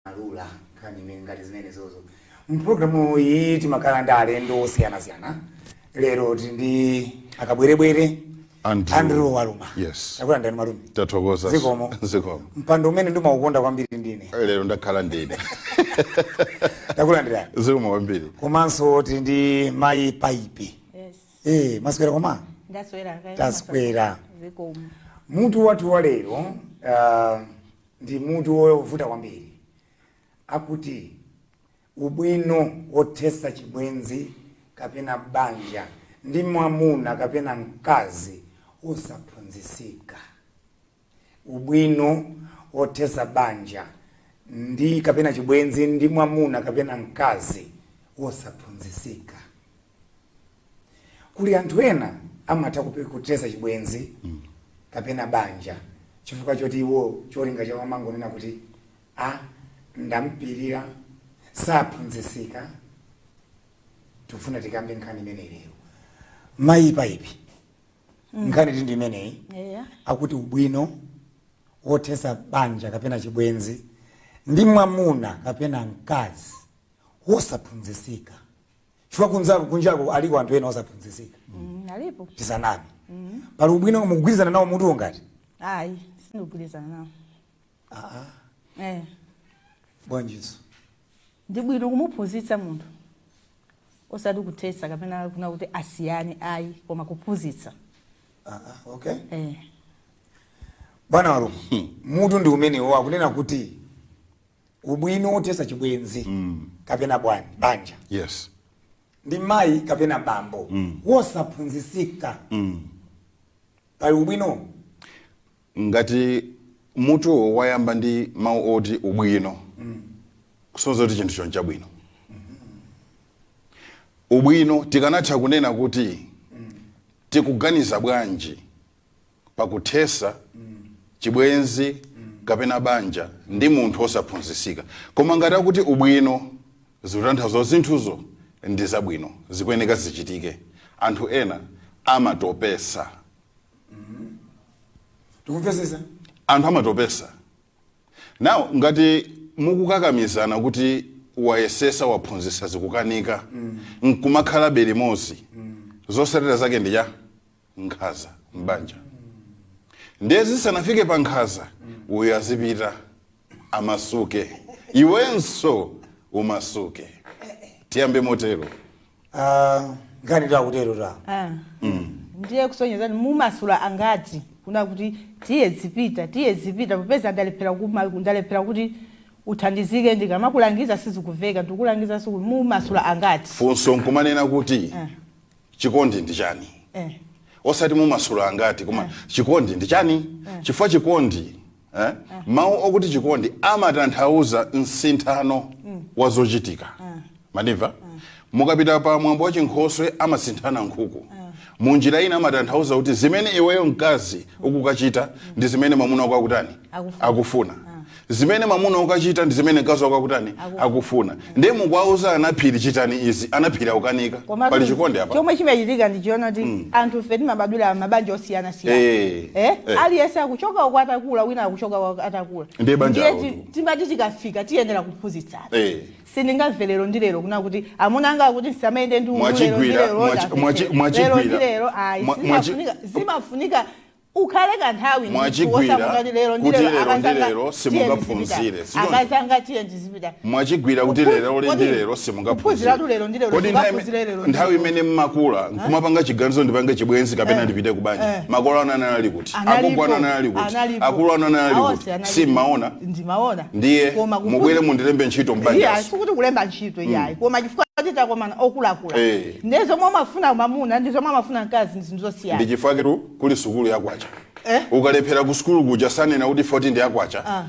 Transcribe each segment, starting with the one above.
Alula nkhani imene ngati zimene zozo. Mpulogalamu iyi timakhala ndi alendo osiyanasiyana. Lero tili ndi akabwerebwere Andrew. Andrew Waluma. Yes. Takulandirani malume. Tathokoza. Zikomo. Zikomo. Mpando umene ndimaukonda kwambiri ndine. Lero ndakhala ndine. Takulandirani. Zikomo kwambiri. Komanso tili ndi mayi Paipi. Yes. Eh, maswera koma? Ndaswera kaya. Taswera. Zikomo. Mutu wathu wa lero ndi mutu wovuta kwambiri. Akuti ubwino wothetsa chibwenzi kapena banja ndi mwamuna kapena mkazi osaphunzitsika. Ubwino wothetsa banja ndi kapena chibwenzi ndi mwamuna kapena mkazi wosaphunzitsika. Kuli anthu ena amatha kuthetsa chibwenzi kapena banja chifukwa choti iwo cholinga chawo amangonena kuti a ndampirira, saphunzitsika. Tikufuna tikambe nkhani imeneyi lero. Mayi Paipi, nkhani tindi imeneyi. Akuti ubwino wothetsa banja kapena chibwenzi ndi mwamuna kapena mkazi wosaphunzitsika, chifukwa kunzako kunjako aliko anthu ena osaphunzitsika. Alipo. Tisaname, pali ubwino? Mukugwirizana nawo mutu ngati? Ayi, sindikugwirizana nawo. Aa. Eh. Bwanjiso? Ndi bwino kumuphunzitsa munthu, osati kuthetsa kapena kuna kuti asiyane, ayi, koma kuphunzitsa. Aa, okay. Eh. Bwana Waluma, mutu ndi umenewo, akunena kuti ubwino wothetsa chibwenzi kapena banja ndi mayi kapena bambo wosaphunzitsika, pali ubwino? Ngati mutuwo wayamba ndi mawu oti ubwino, kusonyeza kuti chinthu choncha bwino. Ubwino tikanatha kunena kuti tikuganiza bwanji pakuthetsa chibwenzi kapena banja ndi munthu osaphunzitsika. Koma ngati akuti ubwino, zikutanthauza zinthuzo ndi zabwino, zikuyeneka zichitike. Anthu ena amatopesa. Tikumvesesa. Anthu amatopesa. Now ngati mukukakamizana kuti wayesesa, waphunzitsa, zikukanika, nkumakhalabe limodzi, zotsatira zake ndi cha nkhaza mbanja. Ndiye zisanafike pa nkhaza, uyu azipita amasuke, iwenso umasuke. Tiyambe motero. Ah, nkhani takutero ta. Ah. Ndiye kusonyeza kuti mumasula angati kuna kuti tiye zipita, tiye zipita, popeza ndalephera ndalephera kuti uthandizike, ndikamakulangiza sizikuveka, ndikulangiza siku, mumasula angati? Funso nkumanena kuti chikondi ndi chani? Osati mumasula angati, koma chikondi ndi chani? Chifukwa chikondi, eh? Mawu okuti chikondi amatanthauza msinthano wa zochitika. Mandimva? Mukapita pa mwambo wa chinkhoswe amasinthana nkhuku. Munjira ina amatanthauza kuti zimene iweyo mkazi ukukachita ndi zimene mwamuna wako akutani? Akufuna. Akufuna. Zimene mwamuna ukachita ndi zimene mkazi wako akutani? Akufuna. Ndiye mukuwauza anaphiri, "Chitani izi," anaphiri akukanika. Koma Pali chikondi apa? Chomwe chimachitika ndi chiona kuti anthu ife timabadwira mabanja osiyanasiyana. Eh? Aliyense akuchoka uko atakula, wina akuchoka uko atakula. Ndiye banja Ndiye awo tu. Timati tikafika tiyenera kuphunzitsana. Sindingamve lero ndi lero kuna kuti amuna anga akuti ndisamayende ndi uyu lero ndi Mwachigwira, lero, mwachigwira. Lero ndi lero, ayi. Zimafunika ukhale kanthawi ndithu, Mwachigwira osakungoti lero ndi kuti lero, lero ndi akazanga, lero tiye simungaphunzire, ndizipita. sichoncho? Akazanga, tiye ndizipita. Mwachigwira kuti lero ndi lero simungaphunzire. Kuphunziratu lero ndi lero, Kodi nthawi sungaphunzire lero ndi nthawi lero. imene mmakula nkumapanga chiganizo, ndipange chibwenzi kapena ndipite kubanja, makolo anu anali kuti? Analipo. Agogo anu anali kuti? Analipo. Akulu anu anali Awonse kuti? analipo. Simmaona? Ndimaona. Ndiye Koma mubwere mundilembe ntchito iya, mbanjaso. sikuti kulemba ntchito, iyayi, koma chifukwa titakomana okulakula, ndiye zomwe amafuna mamuna ndi zomwe amafuna mkazi ndi zinthu zosiyana. Ndi chifukwa ketu kuli sukulu yakwacha. Eh? Ukalephera ku sukulu kuja, sanena kuti foti ndi yakwacha.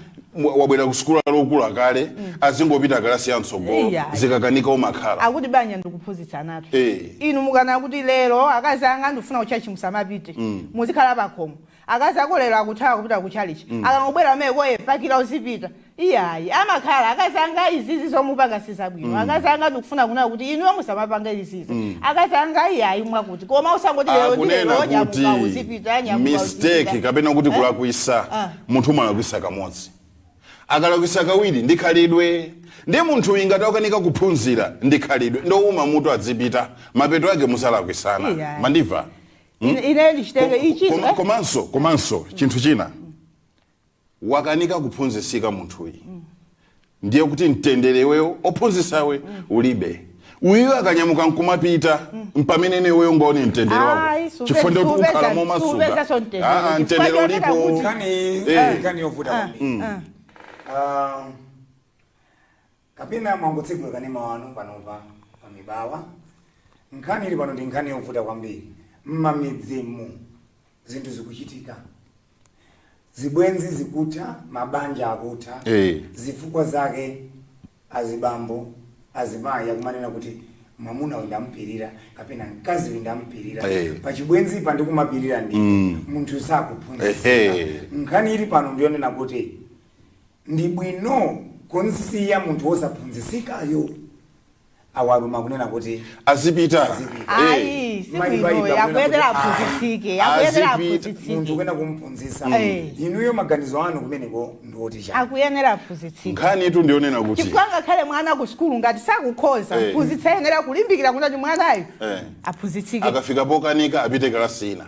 Wabwera ku sukulu alokula kale, azingopita kalasi ya mtsogolo. Iya. Zikakanika umakhala. Akuti banja ndikuphunzitsa anatu. Inu mukana kuti lero akazi anga ndifuna kuchachi, musamapite, muzikhala pakhomo. Akazi ako lero akuthawa kupita kuchalichi, akangobwera amene koye pakira uzipita, iyayi. Amakhala akazi anga, izizi zomupanga sizabwino. Akazi anga, ndikufuna kuna kuti inuyo musamapanga izizi. Akazi anga, iyayi, mwakuti. Koma usangoti lero ndi Akunena lero nyamuka kuti uzipita, nyamuka mistake uzipita. kapena kuti Eh? kulakwisa, munthu umalakwisa kamodzi. Akalakwisa kawiri, ndi khalidwe. Ndi munthu uyu ngati wakanika kuphunzira, ndi khalidwe, ndouma mutu, adzipita. Mapeto ake musalakwisana. Iya. Mandimva? Ine ndichitenge ichi. Komanso chinthu china, wakanika kuphunzitsika munthuyi, ndiye kuti mtendereweyo ophunzitsawe ulibe. Uyu akanyamuka nkumapita, mpamene neweyo ngaone mtendere wako, Ayi, chifukwa ndiye kuti ukhala momasuka. supezanso mtendere. Ah, ah, mtendere Chifukwa ulipo. chonena kuti- Nkhani nkhani yovuta kwambiri. Ah, kapena mwangotsekula kanema wanu panopa pa Mibawa, nkhani ili pano ndi nkhani yovuta kwambiri. Mmamidzimu zinthu zikuchitika, zibwenzi zikutha, mabanja akutha. Zifukwa zake azibambo, azimayi akumanena kuti mwamuna uyu ndampirira kapena mkazi uyu ndampirira, pachibwenzi pa ndikumapirira, ndi munthu sakuphunzitsika. Nkhani ili pano ndiyonena kuti ndi bwino kunsiya munthu wosaphunzitsikayo. Awaluma kunena kuti azipita. Azipita. Ayi, Mayi sibwino. Baiba Yakuyenera kunena kuti, aphunzitsike, yakuyenera Azipita. munthu aphunzitsike. kwena kumphunzitsa. Inuyo maganizo anu kumeneko ndiwoti chani? Akuyenera aphunzitsike. Nkhani itu ndionena kuti Chifukwa ngakhale mwana ku sukulu ngati sakukhoza, mphunzitsi ayenera kulimbikira kuti mwanayo aphunzitsike. Akafika pokanika apite kalasi ina.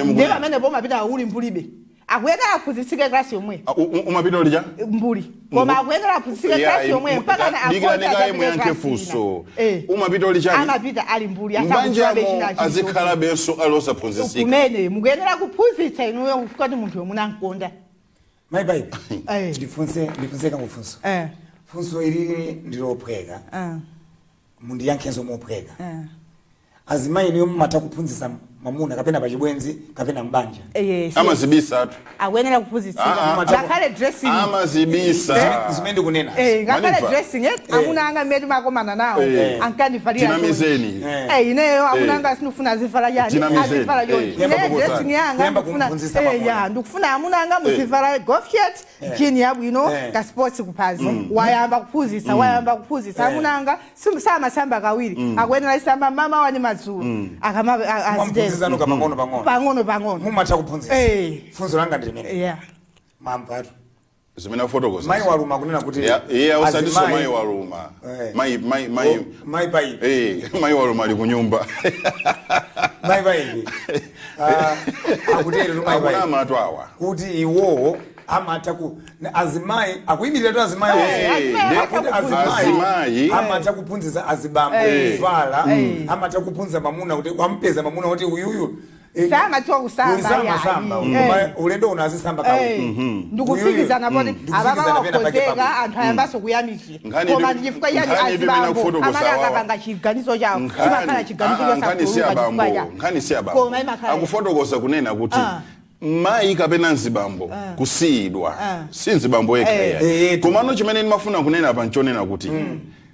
Ndiye pamene pomapita uli mbulibe. Akuyenera aphunzitsike klasi yomwe. Umapita ulija. Mbuli, koma akuyenera aphunzitsike klasi yomwe mpaka na Dikira, muyankhe funso. Umapita ulichani? Amapita ali mbuli, asakudziwabe Mbanjamo china chilichonse. Azikhalabenso ali osaphunzitsika. Kumene mukuyenera kuphunzitsa inuyo, kufika kuti munthu yomwe unamkonda. Mayi Baiba, ndifunse kangu funso. Funso ilili ndilophweka, mundiyankhenso mophweka. Azimayi, inuyo mumatha kuphunzitsa mwamuna kapena pachibwenzi kapena mbanja? Yes. Amazibisa atu. Akuyenera kuphunzitsika. Ah, ah. Ngakhale dressing. Amazibisa. Zimene ndikunena. Ngakhale Maniva. dressing, amuna anga mmene timakomana nawo ankandivalira. Tinamizeni. Ineyo amuna anga sindifuna azivala chani, Tinamizeni. azivala chonchi. Kuyamba Ineyo kukozana. dressing yanga Kuyamba ndikufuna kumphunzitsa pang'ono. Ya, ndikufuna amuna anga muzivala golf shirt, jean yabwino, ka sports kuphazi. Wayamba kuphunzitsa, wayamba kuphunzitsa. Amuna anga samasamba kawiri, akuyenera isamba mama wani madzulo akama azitero. Mwamphunzitsa nuka pang'ono pang'ono. Pang'ono pang'ono. Mumatha kuphunzitsa? Funso langa ndi limene. Mamvatu? Zimene afotokoza Mayi Waluma kunena kuti iye ausatiso. Mayi Waluma. Mayi Oh, mayi Baiba. Mayi Waluma ali kunyumba. Mayi Baiba akutero tu, mayi Baiba, Akunama atu awa. kuti iwowo amatha ku azimayi akuyimirira tu azimayi onse. Azimayi Akuti amatha azimayi Azimayi. amatha kuphunzitsa azibambo kuvala, amatha kuphunzitsa mamuna kuti wampeza mamuna kuti uyuyu Samadziwa kusamba, uyu samasamba, yayi. koma ulendo uno azisamba kawiri. Ndikufikizana poti Ndikufikizana ababa pena pake wakhozeka, pabwino. anthu ayambanso kuyamikira. Nkhani Koma itu- ndi chifukwa chani nkhani itu imene azibambo akufotokoza amene awawa. akapanga chiganizo chawo chimakhala chiganizo Nkhani si chosakhululuka abambo, chifukwa chani? nkhani si abambo. Koma imakhala Akufotokoza kunena kuti mayi kapena mzibambo kusiyidwa, si mzibambo yekha. Komano chimene ndimafuna kunena pa nchonena kuti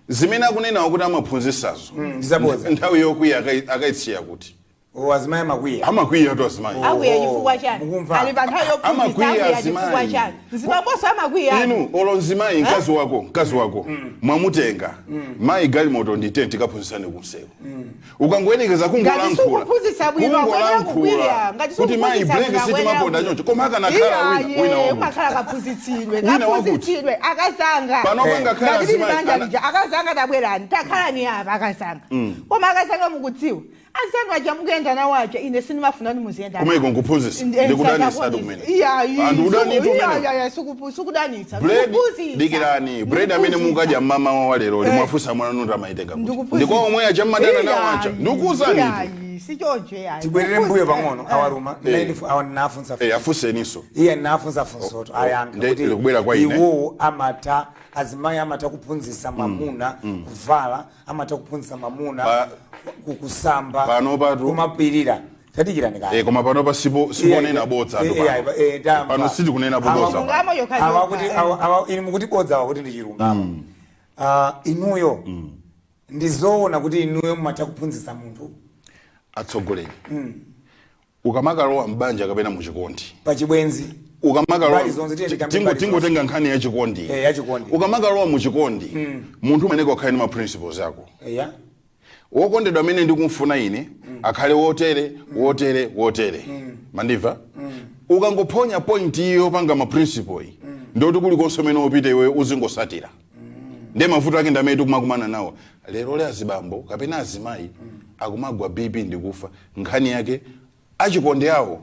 zimene akunenawo kuti amaphunzitsazo, Ndizabodza. nthawi yokwiya akayitsiya kuti O, azimayi amakwiya. Amakwiya tu azimayi. Akwiya chifukwa chani? Mukumva. Ali pa nthawi yophunzitsa, Amakwiya akwiya chifukwa azimayi. chani? Mzibamboso amakwiya. Inu, olo mzimayi, mkazi wako, mkazi wako mwamutenga, mayi, galimoto ndi tikaphunzitsane kunsewu, ukangoyerekeza Ngati kungolankhula sukuphunzitsa bwino, akuyenera kukwiya. Ngati kuti mayi, sukuphunzitsa breki bwino, sitimaponda akuyenera choncho, koma akanakhala wina, wina wakuti umakhala kaphunzitsidwe. Wina wakuti. Kaphunzitsidwe akazanga. Pano pangakhala Ngati lili azimayi banja lija, akazanga tabwerani, takhalani apa akazanga. Koma akazanga, mukudziwa azanu aja mukuyenda nawo aja, ine sindimafuna kuti muziyenda nawo. Kumeko nkuphunzitsa, ndikudanitsa kumene. Anthu udanitu umene. Sikudanitsa. Bread, dikirani, bread amene mukadya mmamawa wa lero, limwafunsa mwana nuti amaitenga kuti ndikwa omwe aja mmadana nawo aja, ndikuwuzani. Sichoncho yayi. Tibwerere mbuyo pang'ono, awaruma. Awa nafunsa Eh, afunseninso. Iye nafunsa funsoto, ayankha kuti Likubwera kwa ine. Iwowo amatha, azimayi amatha kuphunzitsa mamuna kuvala, amatha kuphunzitsa mamuna kusamba, Pano patu- kumapirira. Tadikirani kaya. Koma pano pa sipo siponena bodza atu pano. Pano sitikunena bodza pano. Chilungamo yokha Awa yokha, kuti awa inu mukuti bodza, awa kuti ndi chilungamo. Ah, inuyo ndizoona kuti inuyo mumatha kuphunzitsa munthu? Atsogoleri, ukamakalowa mbanja kapena muchikondi, pachibwenzi, ukamakalowa Mbali zonse, tiye tikambe mbali tingotenga nkhani ya chikondi. Ya chikondi. Ukamakalowa muchikondi, munthu umeneko ukhale ndi ma principles ako. Wokondedwa amene ndikumfuna ine akhale wotere, wotere, wotere. Mandimva? Ukangophonya point iyo panga ma principle iyi, Ndoti kulikonse umene upite iwe uzingosatira. Ndiye mavuto ake ndi amene tikumakumana nawo lero le. Azibambo kapena azimayi akumagwa BP ndikufa. Nkhani yake achikonde awo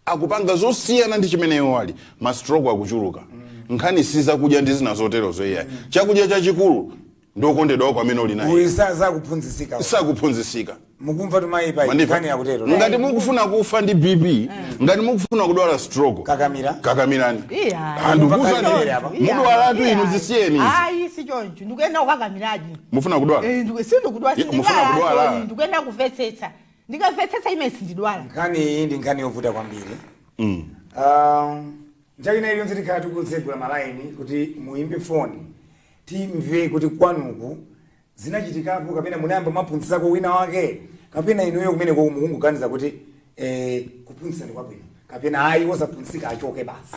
akupanga zosiyana ndi chimene iwo ali. Ma stroke akuchuluka. Nkhani si zakudya ndi zina zotero zoiyayi. Chakudya chachikulu ndokondedwa wako amene uli naye. Uyu sakuphunzitsika. Sakuphunzitsika. Mukumva tumayipa? Mandiva? Nkhani yakutero. Ngati mukufuna kufa ndi BP, ngati mukufuna kudwala stroke, Kakamira. Kakamirani. Iya. Andikuwuzani, Iya. mudwalatu inu, zisiyeni izi. Ayi, si choncho, ndikuyenda kukakamiraji. Mufuna kudwala? Sindikudwala. Ye, mufuna kudwala? Ndikuyenda kumvetsetsa. Ndikamvetsetsa ime sindidwala. Nkhani iyi ndi nkhani yovuta kwambiri. Nthawi ina iliyonse tikhala tikutsegula malaini kuti muimbe foni, timve kuti kwanuku zinachitikapo kapena munayamba mwaphunzitsako wina wake, kapena inuyo kumeneko mukungoganiza kuti kuphunzitsa ndi kwabwino, kapena ayi, wosaphunzitsika achoke basi.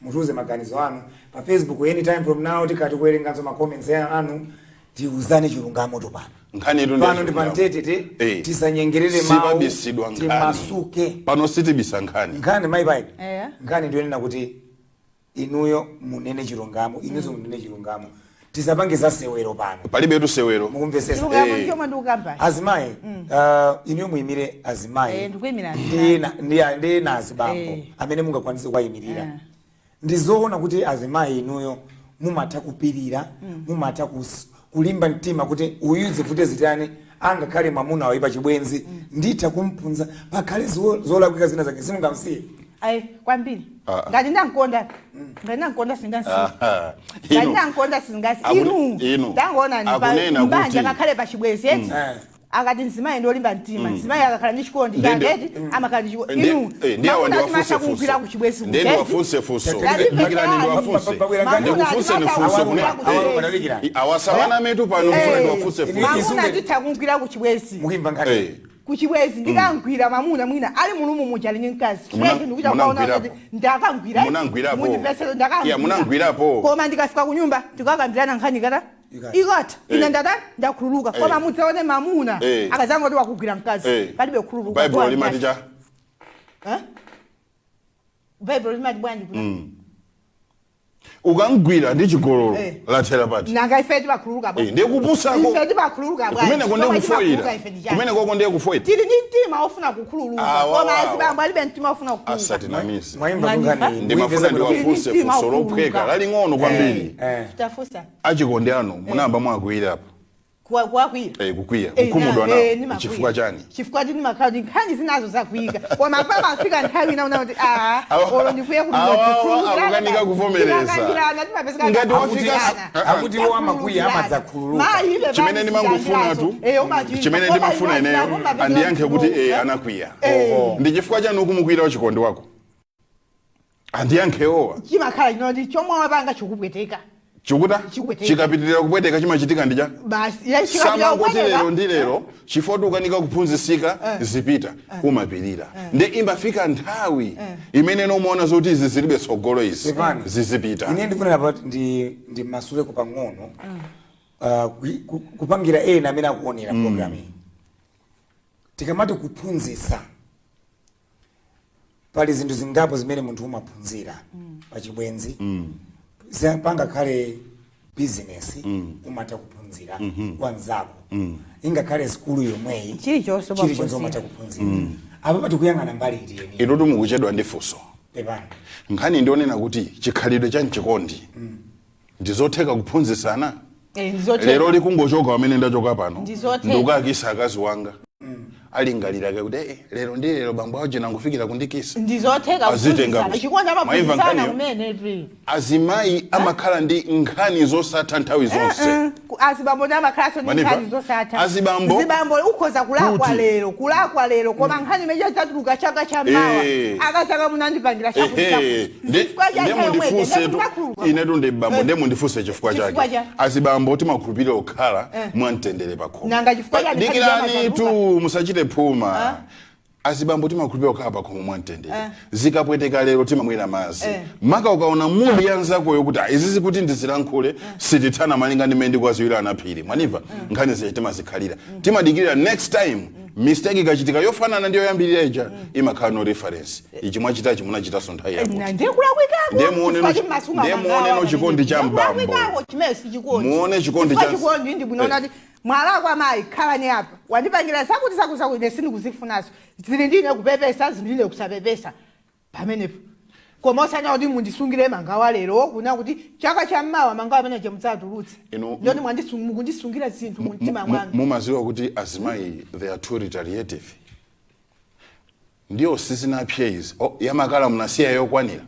Mutiuze maganizo anu pa Facebook. Anytime from now tikhala tikuwerenganso ma comments anu. Tiuzane chilungamo to pano. Nkhani yetu ndi Pano ndi yachilungamo. pamtetete. Tisanyengerere mawu. Sipabisidwa nkhani. Timasuke. Pano sitibisa nkhani. Nkhani, mayipayi, nkhani ndiyonena kuti inuyo munene chilungamo, inunso munene chilungamo. Tisapange za sewero pano. Palibetu sewero. Mukumvesesa? Chilungamo Eh. ndichomwe ndikukamba. Azimayi, inuyo muyimire azimayi. Ndikuyimira azimayi. Ndi ena azibambo amene mungakwanise kuwayimirira. Ndizoona kuti azimayi inuyo mumatha kupirira, mumatha kulimba mtima kuti uyu zivute zitani, angakhale mwamuna wayipa chibwenzi, nditha kumphunza, pakhale zolakwika zina zake, simungamsiye? Ayi, kwambiri. Ah. Ngati ndankonda, ngati ndankonda singasiye. Aha. Ngati Inu, ndankonda singasi. Inu, Inu tangoona akunena mbanja kuti- ngakhale pachibwenzi eti, akati mzimayi ndiolimba mtima, mzimayi akakhala ndi chikondi chake eti, amakhala ndi chikondi. Inu Ndi awa mamuna ndiwafunse timatha kumugwira funso. kuchibwenzi Ndiye kuja, eti. ndiwafunse funso. Tati Dikirani ndiwafunse. Ndikufunse ni funso kune. Awasawana metu pano, mfuna ndiwafunse funso. Mamuna nditha kumugwira kuchibwenzi. Mukimva nkhani? Kuchibwenzi ndikangwira mamuna mwina ali mulumu muja ali ndi mkazi. Straight ndikuita kuona Munangwirapo. kuti ndakangwira. Munangwirapo. Mundimvetsere, ndakangwira. Yeah, munangwirapo. Koma ndikafika kunyumba tikakambirana nkhani kata Ikatha. ikatha. Ine ndata ndakhululuka. Koma mudzaone mamuna akazangoti wakugwira mkazi, palibe kukhululuka. Baibulo limati cha? Eh? Baibulo limati bwanji kuna? Ukangwira ndi chigololo, lathera pati? Nanga ife timakhululuka bwanji? Ndiye kupusako. Ife timakhululuka bwanji? Kumeneko ndiye Chomwe kufoira. timakhululuka ife ndi chani? Kumene koko ndiye kufoira. Tili ndi mtima ofuna kukhululuka, Awa, koma awa. azibambo alibe mtima ofuna kukhululuka. Asatinamize. Mwayimba Mwandifa? kunkhani? Ndimafuna ndiwafunse Mtima funso wokhululuka. lophweka laling'ono kwambiri. Tafusa. Achikondi anu munayamba mwakwiyirapo? Kuwakwira? Kukwiya, kukhumudwa nawo. Nimakwiya. Chifukwa chani? Chifukwa ti ndimakhala kuti nkhani zinazo zakwiyika, koma pamafika nthawi ina una kuti olo ndikwiye. Awa akukanika kuvomereza. Ngati wafika- Akuti iwo amakwiya amadzakhululuka. Chimene ndimangofuna tu, chimene ndimafuna ineyo, andiyankhe kuti anakwiya ndi chifukwa chani ukumukwira wachikondi wako? Andiyankhe owa. Chimakhala chinoti chomwe wapanga chikupweteka. Chikuta. Chikupweteka. Chikapitirira kupweteka chimachitika ndi cha Basi chikapitira samangoti kupweteka. lero ndi lero chifukwa ukanika kuphunzitsika zipita, umapirira, ndi imbafika nthawi imene nomuona zoti izi zilibe tsogolo, izi Stefani, zizipita. Ine ndifunira pati ndi masuleko pang'ono, kupangira ena amene akuonera program iyi. Tikamati kuphunzitsa, pali zinthu zingapo zimene munthu umaphunzira pachibwenzi. Pangakhale business, umatha kuphunzira kwa nzako, ingakhale skulu yomweyi. Chilichonse chilichonse umaphunzira. Umatha kuphunzira. Apa patikuyang'ana mbali iti yeni? Inutu mukuchedwa ndi funso. Pepani. Nkhani ndionena kuti chikhalidwe cha mchikondi ndizotheka kuphunzitsana. Ndizotheka. Lero likungochoka pamene ndachoka pano, Ndizotheka. ndikukakisa akazi wanga, alingalira kuti lero ndi lero bambo awo nangufikira kundikisa. Ndizotheka Azitenga kuphunzitsana. kuti. Chikondi Mwaimva amaphunzitsana nkhaniyo? kumene pi. Azimayi amakhala ndi nkhani zosatha nthawi zonse. Azibambo ndi amakhalanso ndi Maniva? nkhani zosatha. Azibambo- Zibambo ukhoza kulakwa Kuti. lero, kulakwa lero, koma nkhani imeneyo idzatuluka chaka chammawa. Akazaka munandipangira chakuti chakuti. Chifukwa cha Nde nthawi yomweyo, mundifunse tu. ndakhululuka. Inetu ndi bambo, nde mundifunse chifukwa Chifukwa chake azibambo timakhulupirira kukhala mwamtendere pakhomo. Nanga chifukwa chani nkhani Dikirani zamadzuka? tu, musachite phuma. Azibambo timakhulupirira kukhala pakhomo mwamtendere. Zikapweteka lero timamwera madzi. Maka ukaona muli yanzakoyo kuti, "Ah, izizi kuti ndizilankhule sitithana," malinga ndi mmene ndikuwaziwira anaphiri, mwanimva? Nkhani zija timazikhalira, timadikirira next time. Mistake ikachitika yofanana ndiyo yambirira ija, imakhala no reference. Ichi mwachitachi munachitanso nthawi yakuti. Ndiye kulakwikako. Ndiye muoneno chikondi cha mbambo. Kulakwikako chimene si chikondi. Muone chikondi Chifukwa chikondi ndi bwino nati mwalakwa mayi, khalani apa, wandipangira zakuti zakuti zakuti, ine sindikuzifunaso, zili ndine kupepesa, zili ndine kusapepesa pamenepo. Koma osanya kuti mundisungire mangawa lero, kuna kuti chaka chammawa mangawa amene mudzatulutse. Ndiyoti mukundisungira zinthu mu mtima mwanu. Mumaziwa kuti azimayi, they are too retaliative. Ndiyo sizinapye izi, oh, yamakala munasiya yokwanira.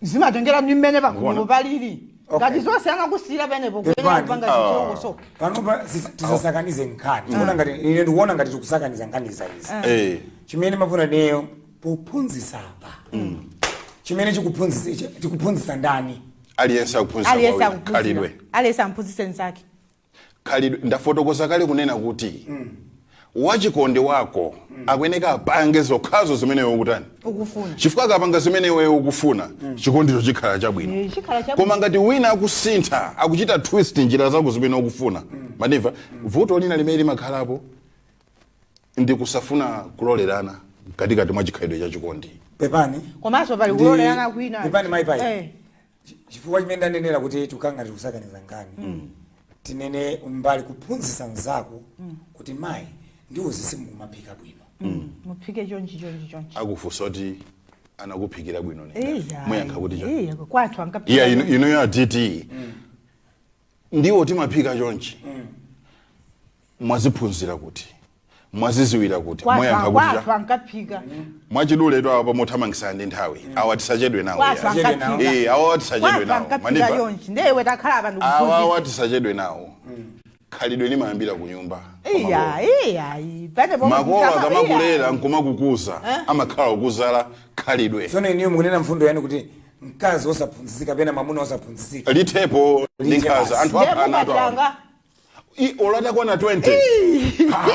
Zimatengera ndi mmene pakhomo Mukuona? palili. Okay. Ngati zonse anakusiyira penepo, kuyenera Pepani. kupanga zinthu Panopa tisasakanize nkhani. Tikuona ngati, ine ndikuona ngati tikusakaniza nkhani za izi. Chimene mafuna neyo pophunzitsa apa, chimene chikuphunzitsa, tikuphunzitsa ndani? Aliyense akuphunzitsa Aliyense kwa wina. akuphunzira. Khalidwe. Aliyense amphunzitse nzake. Khalidwe. Ndafotokoza kale kunena kuti wachikondi wako akuyeneka apange zokhazo zimene iwe ukutani? Ukufuna. Chifukwa akapanga zimene iwe ukufuna, chikondicho chikhala chabwino. Eh, chikhala chabwino. Koma ngati wina akusintha, akuchita twist njira zako zimene ukufuna, manimva? Vuto lina limene limakhalapo ndi kusafuna kulolerana mkatikati mwa chikhalidwe cha chikondi. Pepani. Komanso pali kulolerana kwina. Pepani mayi pai. Chifukwa chimene ndanenera kuti tikanga tikusakaniza nkhani, tinene mbali kuphunzitsa nzako kuti mayi, ndiwo zisimukumaphika bwino. Muphike chonchi, chonchi, chonchi. Akufunsa kuti anakuphikira bwino nenda, Iya, muyankha kuti chani? Iya, kwathu ankaphika. Iya, inu ya DT, ndiwo timaphika chonchi, mwaziphunzira kuti, mwaziziwira kuti? Muyankha kuti Kwathu cha ankaphika. Mwachiduletu awa pamothamangisana ndi nthawi, awa tisachedwe nawo. Kwathu Ya. Tisachedwe nawo. ankaphika. Eh, awa tisachedwe Kwathu nawo. ankaphika Manimva? chonchi, ndewe takhala apa Awa ndikuphunzitsa. tisachedwe nawo. Khalidwe limayambira ku nyumba. Iya, iya, pene Makolo akamakulera nkumakukuza, amakhala kukuzala khalidwe. Tsono iniyo mukunena mfundo yani kuti mkazi wosaphunzitsika kapena mwamuna wosaphunzitsika Lithepo ndi Lithe nkhaza. basi. Anthu aphana atu awa. Ndemukatanga. Olatakwana 20. Ah,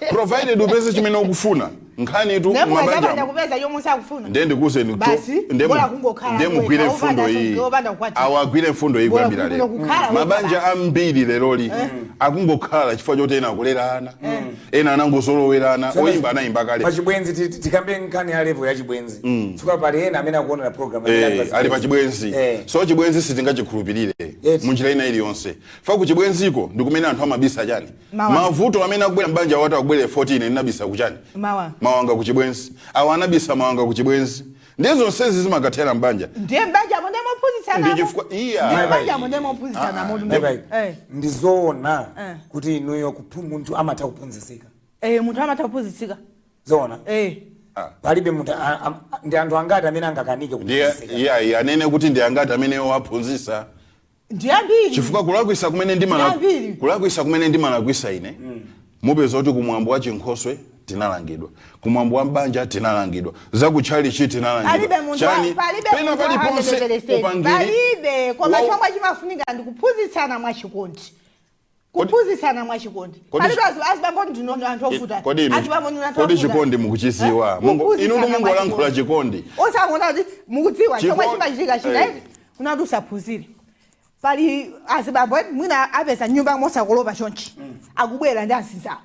provided upeze chimene ukufuna, nkhani tu Nemukazapanda mabanja kupeza chomwe sakufuna. Ndiye ndikuwuzeni. Basi, bola kungokhala Ndiye mugwire wekha, mfundo iyi. opanda kukwatira. Awa agwire mfundo iyi Bola kuyambira lero. kungokhala wekha Mabanja basi. ambiri leroli akungokhala chifukwa choti ena akulerana, ena anangozolowerana. Oyimba anayimba kale. Pachibwenzi, tikambe nkhani ya level ya chibwenzi, chifukwa pali ena amene akuonera program amene Ali pa chibwenzi. So chibwenzi sitingachikhulupirire munjira ina iliyonse. Fa ku chibwenziko ndi kumene anthu amabisa chani? Mawanga. Mavuto amene akubwera mbanja, watu akubwera 14, ndinabisa kuchani? Mawanga. Mawanga ku chibwenzi. Awa anabisa mawanga ku chibwenzi, ndiye zonsezi zimakathera mbanja. Ndiye mbanja mundemophunzitsana. Ndi chifukwa iya. Ndiye mbanja mundemophunzitsana modu. Bye bye. Ndizoona kuti inuyo munthu amatha kuphunzitsika? Eh, munthu amatha kuphunzitsika. Zoona? Eh. Palibe munthu ndi anthu angati amene angakanike Ndiye kuphunzitsika? iya, anene kuti ndi angati amene waphunzitsa. Ndiye ambiri. Chifukwa kulakwisa kumene ndimala Ambiri. Kulakwisa kumene ndimalakwisa ine, mupeza kuti kumwambo wa chinkhoswe tinalangidwa, kumwambo wa mbanja tinalangidwa, zakutchalichi Palibe tinalangidwa, munthu chani, palibe pena munthu paliponse 100%. upangiri. Palibe, koma chomwe chimafunika ndi kuphunzitsana mwachikondi, kuphunzitsana mwachikondi. Palibe azibambo ndino anthu ovuta. Kodi inu Azibambo ndino anthu kodi ovuta. chikondi mukuchiziwa? Inu Kuphunzitsana mungolankhula chikondi. Osaona kuti mukudziwa chomwe chimachitika china, kuna kuti usaphunzire. Pali azibambo mwina apeza nyumba mosakolopa chonchi, akubwera ndi azinzawo,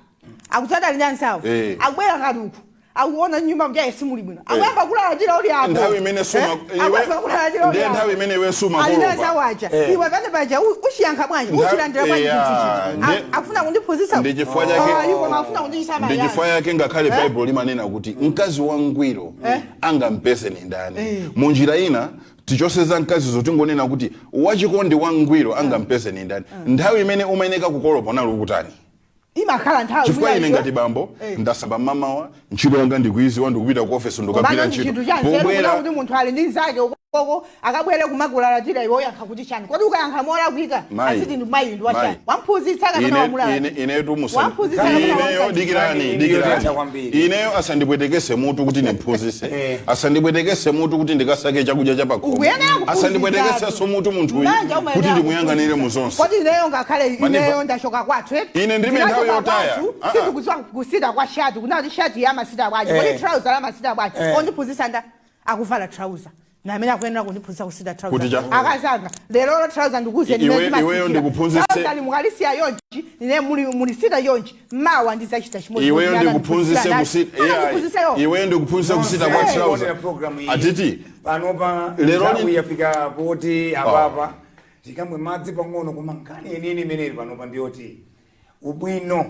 akutsata ndi anzawo, akubwera ngati uku akuona nyumba mjaye simuli bwino, akuyamba kulalatira uli apo. Nthawi imene suma Akuyamba kulalatira uli ndiye apo. nthawi imene iwe suma Ali kolopa. nazawo aja. Iwe pene paja uchiyankha bwanji? Uchilandira bwanji chinthu chichi? Akufuna kundiphunzitsa. Ndi chifukwa chake Ah, iwo akufuna kundichisa ndi chifukwa yake ngakhale Baibulo limanena kuti mkazi wangwiro angampeze ni ndani. Munjira ina tichoseza mkazizo, tingonena kuti wachikondi wangwiro angampeze ni ndani. Nthawi imene umayeneka kukolopa unali ukutani? Imakhala nthawi Chifukwa mwina ine ngati bambo ndasamba mamawa, ntchito yanga ndikuiziwa, ndikupita ku office, ndikagwira Komano ntchito. chinthu cha nzeru Pobwera kuti munthu ali ndi nzake ukoko, akabwere kumakulalatira, iwe uyankha kuti chani? Kodi ukayankha molakwika, Mayi. aziti ndi mayi ndi wachani? Mayi. Wamphunzitsa kapena wamulalatira? Inetu Wamphunzitsa kapena ineyo wamulalatira? dikirani. Iyo Dikirani. yatha kwambiri. Ineyo asandipwetekese mutu kuti ndimphunzise, asandipwetekese mutu kuti ndikasake chakudya cha pakhomo, Ukuyenera kuphunzitsa. asandipwetekesenso mutu munthu uyu Manja umayenera kuti ndimuyang'anire mu kuphunzitsa. zonse. Kodi ineyo ngakhale Maniva. ineyo ndachoka kwathu, eh? Ine ndime nthawi Ndinachoka yotaya. kwathu, Ah, ah. sindikudziwa kusita kwa shati, kunati shati yamasita bwanji, kodi trouser lamasita bwanji? Ondiphunzitsa nda akuvala trouser. Namene akuyenera kundiphunzitsa kusita Kuti trouser. Akazanga lero trouser ndikuze. Iweyo ndikuphunzitse- Mukalisiya yonchi, ine muli mulisita yonchi, mawa ndizachita chimodzi. Iweyo ndikuphunzitse kusita. Kusita. Iweyo ndikuphunzitse kusita kwa Nonse trouser. kuonera program iyi. Atiti Panopa Lero nthawi yafika poti apapa tikamwe madzi pang'ono, koma nkhani yeniyeni imeneyi panopa ndiyoti ubwino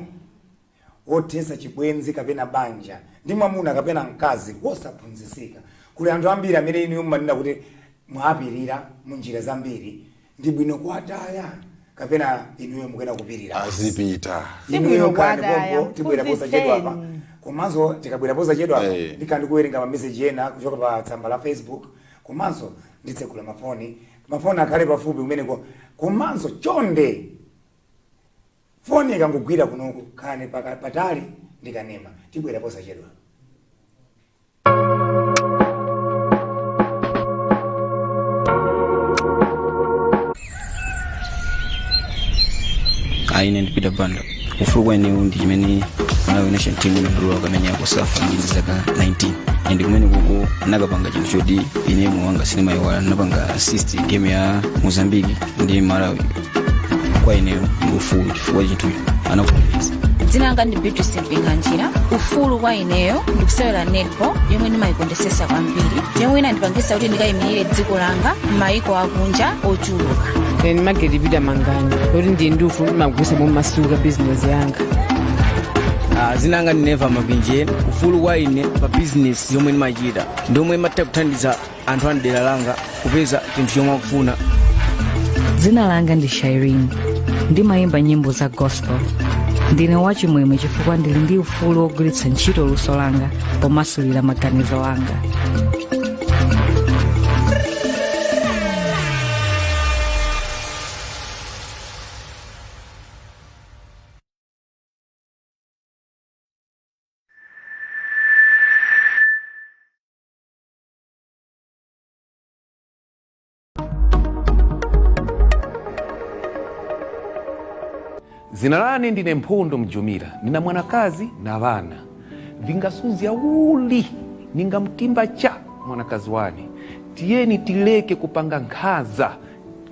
wothetsa chibwenzi kapena banja ndi mwamuna kapena mkazi wosaphunzitsika. Kuli anthu ambiri amene inu mumanena kuti mwapirira munjira zambiri, ndi bwino kuwataya kapena inuyo mukena kupirira? Azipita. Inuyo Sibwino khalani kuwataya, pompo, tibwera posachedwa apa. mphunzitseni. Komanso tikabwera posachedwa apa, ndikhala ndikuwerenga mameseji ena kuchoka pa tsamba la Facebook, komanso nditsekula mafoni. Mafoni akhale pafupi kumeneko, komanso chonde foni ikangogwira kunoku khalani patali ndikanema. Tibwera posachedwa. Ine ndi Peter Banda. Ufulu kwa inewo ndi chimene Malawi national team inatuluka kamene ya COSAFA ndi zaka 19, and kumene kuko nakapanga chinthu choti ine moyo wanga sindimayiwala. Napanga assist game ya Mozambique ndi Malawi. Kwa ineyo ndi ufulu chifukwa chinthucho anakuweza. Dzina langa ndi Beatrice Mpinganjira. Ufulu kwa ineyo ndikusewera netball yomwe ndimayikondesesa kwambiri, yomwe inandipangisa kuti ndikayimirire dziko langa m'mayiko akunja ochuluka. Ine Mageti Peter Mangani, kuti ndi ndi ufulu, ndimagulitsa momasuka bizinesi yanga. Dzina langa ndi Neva Mapinje. Ufulu kwa ine pa bizinesi yomwe ndimachita ndiomwe imatha kuthandiza anthu a mdera langa kupeza chinthu chomwe akufuna. Dzina langa ndi Shairin, ndimayimba nyimbo za gospel. Ndine wachimwemwe chifukwa ndili ndi ufulu wogwiritsa ntchito luso langa pomasulira maganizo anga. Zina lane ndine Mphondo Mjumira, nina mwanakazi na vana. Vingasuzya uli ningamtimba cha mwanakazi wane. Tiyeni tileke kupanga nkhaza,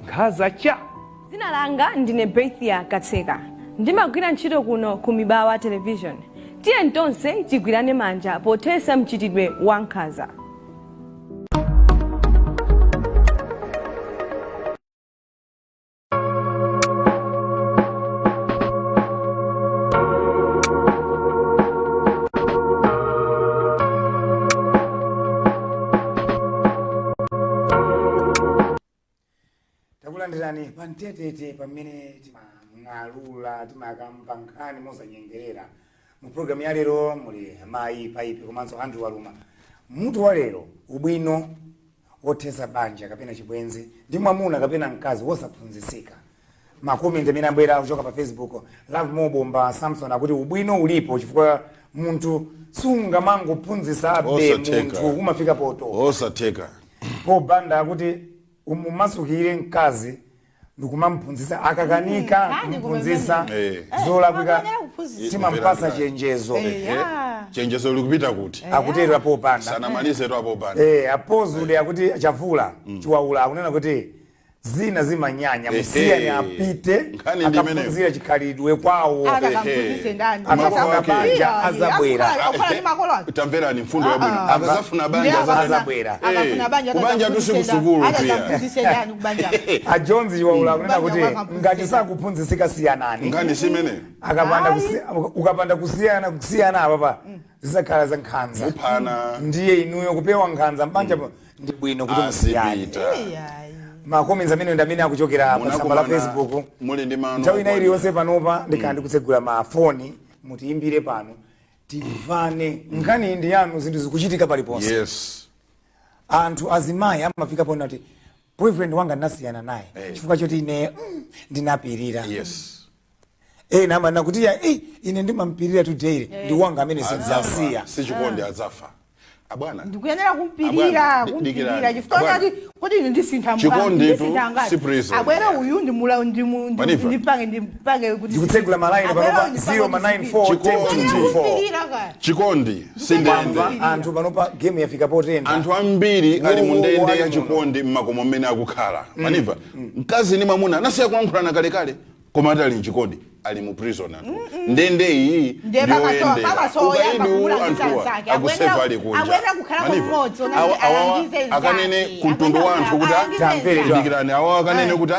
nkhaza cha. Dzina langa ndine Bethia Katseka, ndimagwira ntchito kuno ku Mibawa Television. Tiye tonse tigwirane manja pothetsa mchitidwe wa nkhanza. Takulandirani pamtetete pamene timang'alula, timakamba nkhani mosanyengerera. Mu programu ya lero muli mayi Paipi komanso Andrew Waluma. Mutu wa lero, ubwino wothetsa banja kapena chibwenzi ndi mwamuna kapena mkazi wosaphunzitsika. Makomenti amene abwera kuchoka pa Facebook, Love Mobomba Samson akuti ubwino ulipo chifukwa munthu sungamangophunzitsabe Osatheka. munthu umafika poto. Osatheka. Pobanda akuti umumasukire mkazi ndikumamphunzitsa, akakanika Nkhani kumphunzitsa zolakwika, Akuyenera kuphunzitsa. timampasa chenjezo. Chenjezo likupita kuti? Akutero Popanda. Sanamalize to apopanda. Apozude akuti chavula chiwaula akunena kuti zina zimanyanya, musiyani apite Nkhani ndi imeneyo. akaphunzira chikhalidwe kwawo. Akakamphunzitse ndani? Akafuna Mawu ake. banja azabwera. Akukhala ndi makolo ake. Tamverani mfundo yabwino. Akazafuna banja Azabwera. Akafuna banja. Kubanja tusi kusukulu pia. Akakamphunzitse ndani kubanja? A Jones chiwaula akunena Kubanja kuti kwakaphunzitse. ngati sakuphunzitsika, siyanani. Nkhani si imeneyo. Akapanda ukapanda kusiyana apapa zizakhala za nkhanza. Kuphana. Ndiye inuyo kupewa nkhanza mbanja ndi bwino kuti musiyane. Azipita. Macomments amene ndi amene akuchokera pa tsamba la Munakumana Facebook. Muli ndi mano Nthawi ina okwanira. iliyonse panopa ndikhala ndikutsegula mafoni, mutiyimbire pano timvane. Nkhani iyi ndi yanu, zinthu zikuchitika paliponse. Anthu azimayi amafika pona kuti boyfriend wanga ndinasiyana naye chifukwa choti ine ndinapirira. Ena amanena kuti ya ine ndimampirira today, ndi wanga amene sindzasiya. Adzafa. Sichikondi, adzafa. Abwana. Ndikuyenera kumpirira. Abwana, Kumpirira dikirani. chifukwa Abwana. chati kuti ine ndisintha Chikonditu ndisintha ngati si prison. Abwere uyu ndimula ndimu Maniva. ndipange kuti Ndikutsegula malaini Abwere panopa uyu ndipange 0 ma 94 Chikondi. 10 2 4. Kumpirira kaya. Chikondi si ndende. Anthu panopa game yafika potenda. Anthu ambiri ali mu Wo, wo, ndende wo, ya ali chikondi mmakomo mmene akukhala. Maniva, mkazi ndi mwamuna anasiya kulankhulana kalekale, koma ati ali mchikondi, ali mu prison. Anthu ndende iyi Ndiye ndiyoyendera. pakasowa oyamba Ukaidi uwu kumulangiza anthuwa anzake. akusefa ali kunja. Akuyenera kukhala Maniva, kumodzi, ona awa- kuti awawa alangize nzake. akanene kumtundu wa anthu kuti Alangize Tamvere nzake. dikirani, awawa akanene kuti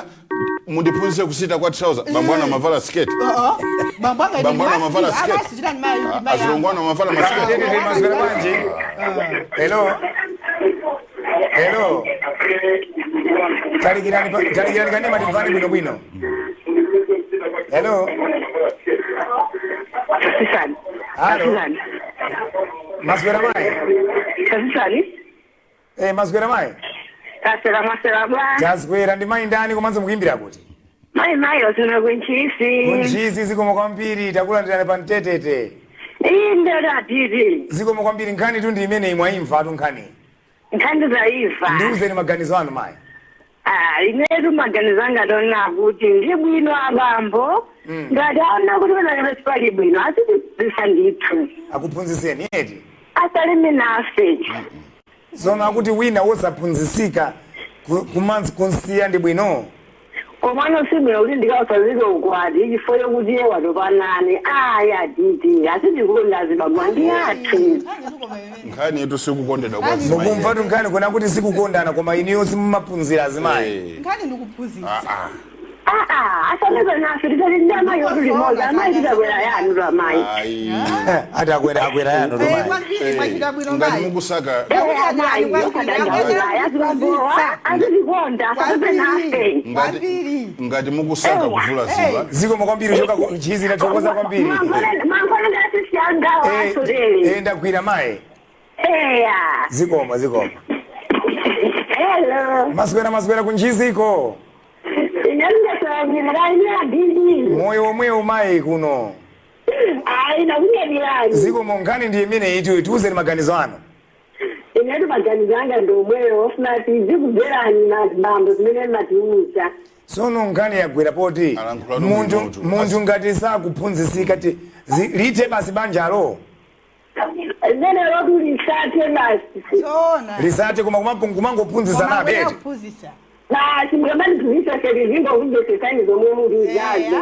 mundiphunzitse kusita kwa trouser, bambo anu amavala skirt. Bambo anga Bambo anu amavala skirt. amasitira ndi mayi Azilongo anu amavala maskirt. Tete, maswera bwanji? Hello, hello, talikirani talikirani kanema timvane bwinobwino. Hello. Tasisani. Halo. Tasisani. Maswera mayi? Tasisani. Eh, maswera mayi? Tasera masera ba. Taswera. Ndi mayi ndani komanso mukuimbira kuti? Mai mai osina kunchisi. Kunchisi. Zikomo kwambiri, takulandirani pa Mtetete. Inde ratiti. Zikomo kwambiri. Nkhani tu ndi imeneyi, mwayimva tu nkhani? Nkhani zaifa. Ndiuzeni maganizo anu, mayi. Ah, inetu maganizo anga ndona kuti ndi bwino abambo. Ngati aona kuti panali pali bwino asitiphunzitsa ndithu. Akuphunzitseni eti? Asalime nafe. Zono akuti wina wosaphunzitsika kumanzi kunsiya ndi bwino? Komano sibwino kuti ndikawasazike ukwati chifukwa chokuti iye watopanane. Aya didi asitikonda azibambo ndi athu. Nkhani yetu sikukondedwa kwa azimayi. Mukumva tu nkhani kuna kuti sikukondana, koma iniyo simumaphunzira azimayi. Nkhani ndikuphunzitsa. Aa, asaleke nafe, titati ndi amayi otu limodzi, amayi titakwera yanu tu amayi. Ayi. Ati akwera, akwera yanu tu mayi. Kwambiri, mwachita bwino Ngati mayi. mukusaka Amayi osadandaula, azibambowa azitikonda, asatope nafe. Ngati ngati mukusaka kuvulazidwa. Zikomo kwambiri choka Ntchisi, tathokoza kwambiri. Mankhwala ndasisiyangawo asotele. Ndagwira mayi. Eya. Zikomo, zikomo. Hello. Maswera, maswera kuNtchisiko? Inalungasaanyiranya didi. Moyo omwewo mayi kuno. Ayi, nakunyadirani. Zikomo. Nkhani ndi imene itu, tiuzeni maganizo anu. Inetu maganizo anga ndi omweyo, ofuna tizikubverani mabambo zimene matiuza. Sono nkhani yagwera poti Alankhula munthu bwinotu. munthu ngati sakuphunzitsika lithe basi banjalo? Zene lotu lisathe basi. Zoona. Lisathe, koma kumangophunzitsana Koma eti? kuphunzitsa. Basi, mukamatiphunzitsa sezizingokubvesesani zomwe mutiuzazo.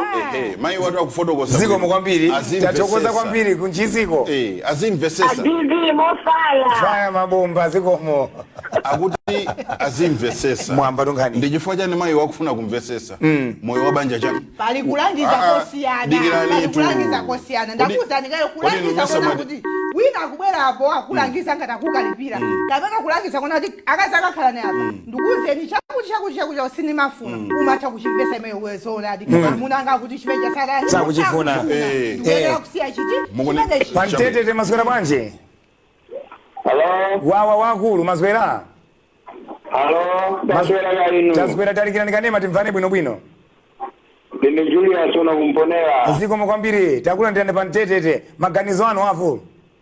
Mayi watu akufotokoza Zikomo bwino. kwambiri. Azimvesesa. Tathokoza kwambiri kuNtchisiko. Azimvesesa. Adidi mofaya. Faya mabomba, zikomo. Akuti azimvesesa. Mwamba tunkhani? Ndi chifukwa chani mayi wakufuna kumvesesa moyo wa banja chani? Pali kulangiza Ah, ah, kosiyana. dikirani Pali tu. kulangiza kosiyana. Ndakuwuzani kale, Kodi kulangiza inu kona kuti wina akubwerapo akulangiza ngati akukalipira, kapena kulangiza kona kuti akazi akakhala naye apa, ndikuwuzeni chakuti chakuti chakuti sinimafuna, umatha kuchimvesa imeyo zoonadi. Amuna anga akuti chimeja satani. Sakuchifuna. Ndikuyenera kusiya chiti chimenechi. Pamtetete, maswera bwanji? Hello. Wawa wakulu, maswera? Hello, taswera ya inu. Taswera. Talikirani kanema timvane bwinobwino. Ndine Julius una kumponera. Zikomo kwambiri, takulandirani pa Mtetete. Maganizo anu afulu.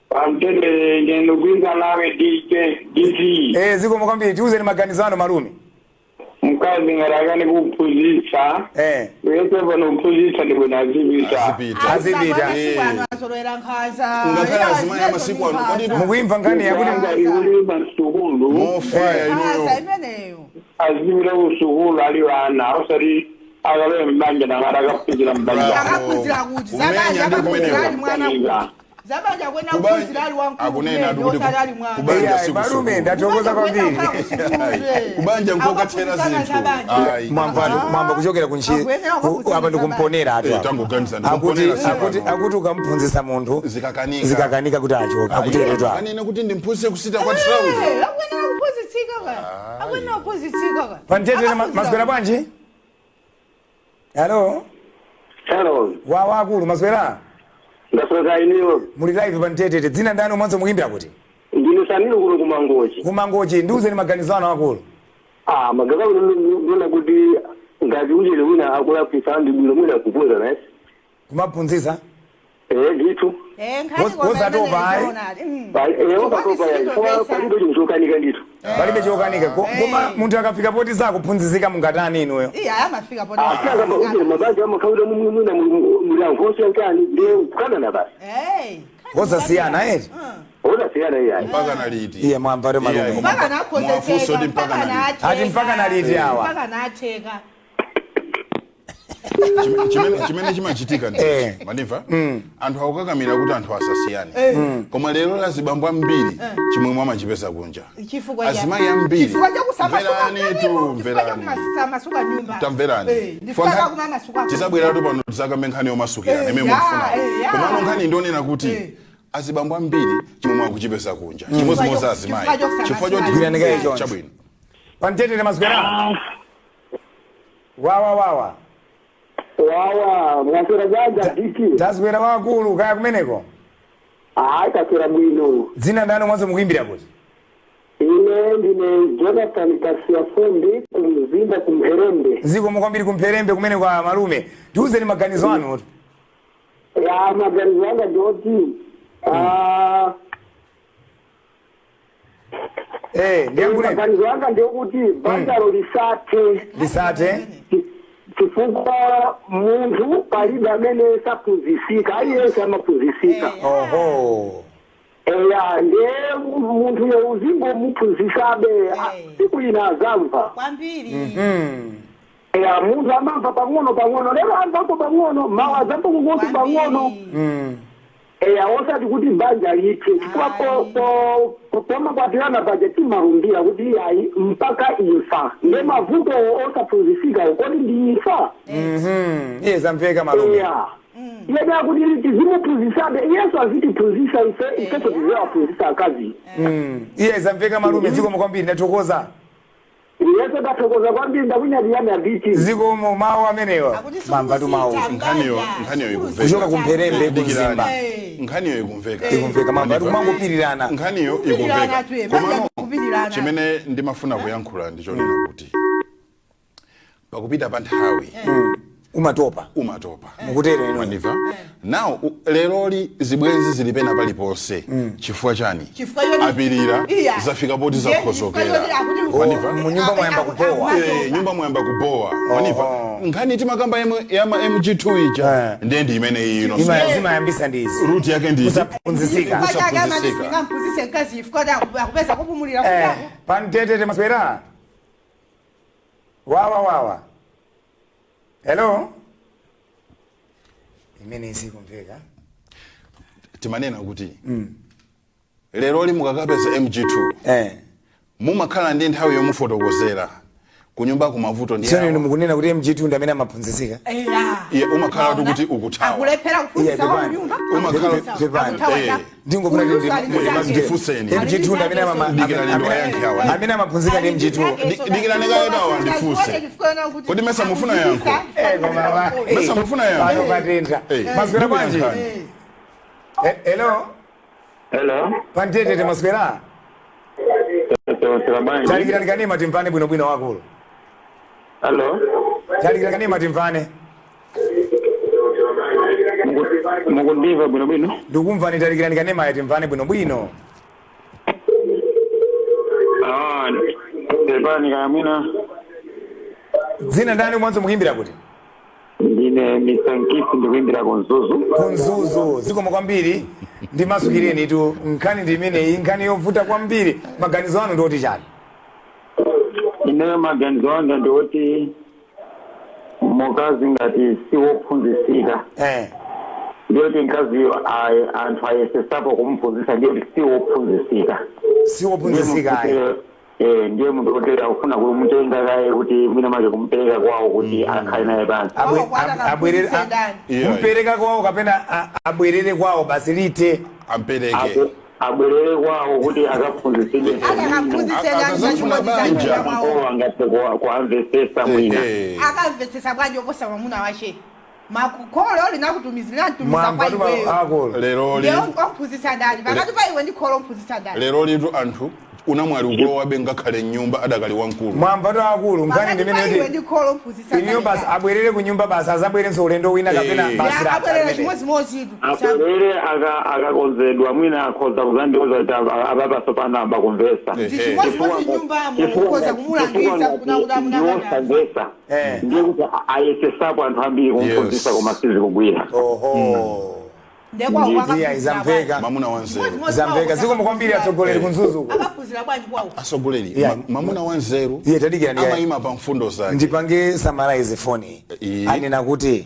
Pamtete ndinogwiza nawe DJ DC. Zikomo kwambiri, tiuzeni maganizo anu, malume. Mkazi ngarakani kuphunzitsa. Wese pano kuphunzitsa ndibwino azipita. Azipita. Azipita. Masiku ano azolowera nkhanza. Ngakhale azimayi amasiku ano, kodi Mukuimva nkhani yakuti Anga ikuli pasukulu. Mofaya inuyo. Nkhanza imeneyo. Azipita kusukulu ali vana, osati akalowe mbanja nangati akaphunzira mbanja. Akaphunzira kuti Kumenya zabanja ndi akaphunzira ali kumeneko. mwana kuti zabanja kwena kuphunzira ali wamkulu Akunena kumene, kuti osati ali mwana. kubanja Iya, siku malume, sukulu. ndathokoza kwambiri. Kubanja nkokathera zinthu. Ayi. Mwamba mwamba kuchokera kunchi Akuyenera apa ndikumponera atu apa. Tangoganiza, Akuti ndikumponera siku akuti ano. akuti ukamphunzitsa munthu Zikakanika. zikakanika kuti achoke, akuteretu apa. Anene kuti ndimphunzitse kusita kwa trouser. Akuyenera kuphunzitsika ka, akuyenera kuphunzitsika ka. Pamtetete, maswera bwanji? Hello. Hello. Wawa akulu, maswera? Ndaswera inuyo. Muli live pamtetete. Dzina ndani mwanzo, mukuimbira kuti? Ndine Samiro kuno kuMangochi. KuMangochi. Ndiuzeni maganizo anu akulu. Ah, magaza ndona kuti ngati uchele wina akulakwisa ndi bwino mwina kuphunza naye. Kumaphunzitsa. Eh, ndithu. Eh, nkhani Wos- koma wosatopa, imene ayi? zoonadi. Eh, osatopa yayi. Chifukwa palibe chinthu chokanika ndithu. Palibe chokanika. Koma munthu akafika poti sakuphunzitsika mungatani inuyo? Iya, amafika poti. Asaka kuti mabanja amakhaula mumwe muli anthu osiyana ndiye kukanana basi. Eh. Osasiyana eti? Osasiyana iyayi. Mpaka na liti? Iye mwamva malume. Mpaka Mwafunso nakhozeseka, ndi mpaka mpaka na liti. natheka. Ati mpaka na liti awa? Mpaka natheka. Chimene chimachitika ndi mandimva, anthu akukakamira kuti anthu asasiyane, koma lero lazibambo ambiri chimwemwe amachipeza kunja. Chifukwa cha- Azimayi ambiri. Chifukwa cha kusamasuka Mverani tu, mnyumba, chifukwa cha mverani. kusamasuka nyumba. Tamverani. Eh, ndifika kumamasuka. Tisabweratu pano tisakambe nkhani yomasukirana imene mukufuna, komano nkhani ndionena kuti azibambo ambiri chimwemwe akuchipeza kunja, chimodzimodzi azimayi, Chifukwa chifukwa Gwirani choti choncho. chabwino. Pamtetete maswera. Wawa wawa. Wawa, mwaswera bwanji diki? Taswera wakulu, kaya kumeneko? Hayi, taswera bwino. Dzina ndani mwanzo, mukuimbira kuti? Ine ndine Jonathan Kasiafumbi kumzinda kuMpherembe. Zikomo kwambiri kuMpherembe kumene kwa malume. Tiuzeni maganizo anu. Ya, maganizo anga ndioti Ndiyankhuleni. Maganizo anga ndiokuti banjalo lisathe. Lisathe. Chifukwa munthu palibe amene saphunzisika, aliyense amaphunzisika. Oho. Eya, ndiye munthuyo uzingomuphunzisabe, siku ina azamva. Kwambiri. Eya, munthu amamva pang'ono pang'ono, lero amvapo pang'ono, mawa azamva kukonso pang'ono. Eya, osati kuti banja lithe, chifukwa pomakwatirana banja timalumbira kuti iyayi, mpaka imfa. Nde mavuto osaphunzisika kodi ndi imfa? Iye zamveka malume. Eya, yena kuti tizimuphunzisabe, iyeso azitiphunzisa ife, ifeso tiziwaphunzisa akazi. Iye zamveka malume, zikomo kwambiri, ndathokoza. Iyeso ndathokoza kwambiri, ndakunyadiyani abiti. Zikomo, mawu amenewa. Mamva tu mawu. Nkhaniyo ikumveka. Kuchoka kuMpherembe Dikirani. kumzimba. Nkhaniyo ikumveka. Ikumveka, mamva tikumangopilirana. Nkhaniyo Kupirirana ikumveka. tu, banja Komano kupirirana. chimene ndimafuna kuyankhula ndichonena kuti pakupita pa nthawi umatopa. Umatopa. Mukutero inu. Mandimva now leroli zibwenzi zili pena paliponse. Chifukwa chani? Chifukwa choti- Apirira. Iya. Zafika poti Ndiye zakhozokera. chifukwa choti akuti- Mandimva? Munyumba mwayamba kubowa. Eh, nyumba mwayamba kubowa. Mandimva? Nkhani timakamba yama MG2 ija, ndiye ndi imene iyi ino. Zimayambisa ndizi. Root yake ndi Kusaphunzisika. Chifukwa chake amati Kusaphunzisika. singamphunzise mkazi chifukwa kuti akupeza kupumulira kunjaku. Pamtetete maswera. Wawa wawa. Hello. Imene isikumveka. Timanena kuti leroli mukakapeza MG2 mumakhala ndi nthawi yomufotokozera kunyumba kumavuto ndi Tsono inu awa. mukunena kuti MG2 ndi amene amaphunzisika? Eya. Iye umakhala tu kuti ukuthawa. Akulephera kuphunzitsa Iye, wa pepani. kunyumba. Umakhala- Akuthawa cha. Ndingofuna kuti Uyuso ali ndi zake. Ndifunseni. MG2 ndi amene Dikirani ndiwayankhe awa. amene amaphunzika ndi MG2. Dikirani kayetu awa ndifunse. Kodi mesa mufuna yankho? Koma Mesa mufuna yankho? Pano patentha. Maswera bwanji? Ndikuyankhani. Hello. Hello. Pamtetete maswera. Taswera bwanji? Talikirani kanema timvane bwinobwino wakulu. Hello. Talikirani kanema timvane. Mukundimva bwinobwino? Ndikumvani, talikirani kanema timvane bwinobwino. Ah, pepani kamwina. Dzina ndani mwanzo, mukuimbira kuti? Ndine Mr. Nkisi, ndikuimbira kuMzuzu. KuMzuzu, zikomo kwambiri. Ndimasukireni tu, nkhani ndi imeneyi, nkhani yovuta kwambiri. Maganizo anu ndioti chani? Ineyo maganizo anga ndioti mukazi ngati siwophunzisika, ndiyoti mkaziyo anthu ayesesapo kumphunzisa, ndiyoti siwophunzisika. Siwophunzisika ayi. Eh, ndiye munthu kuti akufuna kumutenga kaye kuti mwina make kumupereka kwawo kuti akhale naye pansi. Abwerere kumpereka kwawo kapena abwerere kwawo basi lite? Ampereke. Abwerere kwawo kuti akaphunzitsidwe. Akaphunzitse ndani Akazafuna banja. Makolo angathe kuamvesesa mwina. Akamvetsetsa bwanji oposa mwamuna wache? Makholo linakutumizira ntumiza kwa Mwamva tu iweyo. akulu. Leroli Ndiye omphunzitsa ndani pakati pa iwe ndi kholo? Omphunzitsa ndani? Lero litu anthu Unamwali ukulowabe ngakhale mnyumba adakali wamkulu. Mwamba to akulu, nkhani Pakati pa iwe ndimene ndi kholo mphunzitsa. Iniyo basi abwerere ku nyumba, basi azabwerenso ulendo wina kapena basi Ya, abwerera latha. chimodzimodzi. Abwerere, akakonzedwa mwina akhoza kuzandiuza kuti apapaso panamba kumvesa. Chimodzimodzi nyumbamo ukhoza kumulangiza kuna kuti amunakana. Ndiwosamvesa, ndiye kuti ayesesapo anthu ambiri kumphunzitsa koma sizikugwira. Oho. Ndekwawo. Zamveka. Mamuna wanzeru. Zamveka, zikomo kwambiri atsogoleri kunzuzu uko. Akaphunzira bwanji kwawo? Atsogoleri, mamuna wanzeru Iye, tadikira amayima pa mfundo zake. Ndipange summarize foni. Anena kuti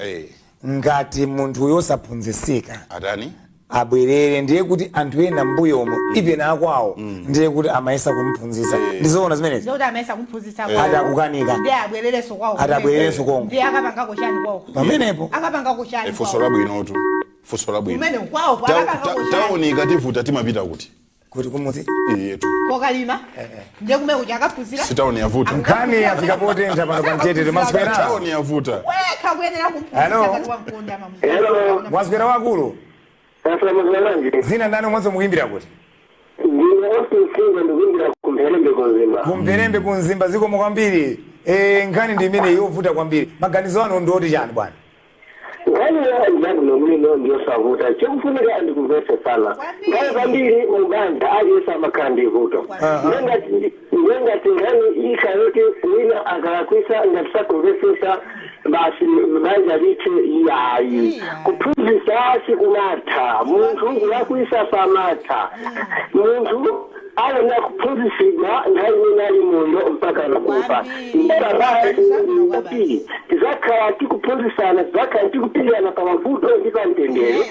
ngati munthu yosaphunzitsika atani? Abwerere, ndiye kuti anthu ena mbuyomo ipena akwawo, ndiye kuti amayesa kumphunzitsa. Ndizoona zimenezi? Ndikuti amayesa kumphunzitsa. Ati akukanika. Ndiye abwererenso kwawo. Ati abwererenso konko. Ndiye akapangako chani kwawo? Pamenepo. Akapangako chani? Funso labwinotu, funso labwino. Kumene kwawo akapangako chani? Taoni ikativuta timapita kuti? Kuti kumudzi. Iyetu. Kokalima, ndiye kumene kuti akaphunzira. Si taoni yavuta? Nkhani yafika potentha pano pa Mtetete, maswera. Taoni yavuta. Wekha kuyenera kumphunzitsa Hello. ngati wamkonda mamu. Mwaswera wakulu? Zina ndani, umodzi mukuimbira kuti? Ndine Osinsinga, ndikuimbira kumpherembe kunzimba. Kumpherembe kunzimba, zikomo kwambiri. Nkhani ndi imene yovuta kwambiri, maganizo anu ndioti chani bwana? Nkhani yabwino bwino, ndiyosavuta, chikufunika ndikumvesesana. Nkhani zambiri mubanja aliyense amakhala ndi vuto. Ngati nkhani ikayoti wina akalakwisa, ngati sakumvesesa, basi banja lithe? Iyayi, kuphunzitsa sikumatha. Munthu kulakwisa samatha. Munthu ayona kuphunzisidwa nthawi imene ali moyo mpaka nakufa. Kuti tizakhala tikuphunzisana, tizakhala tikupirana pa mavuto ndi pa mtendere.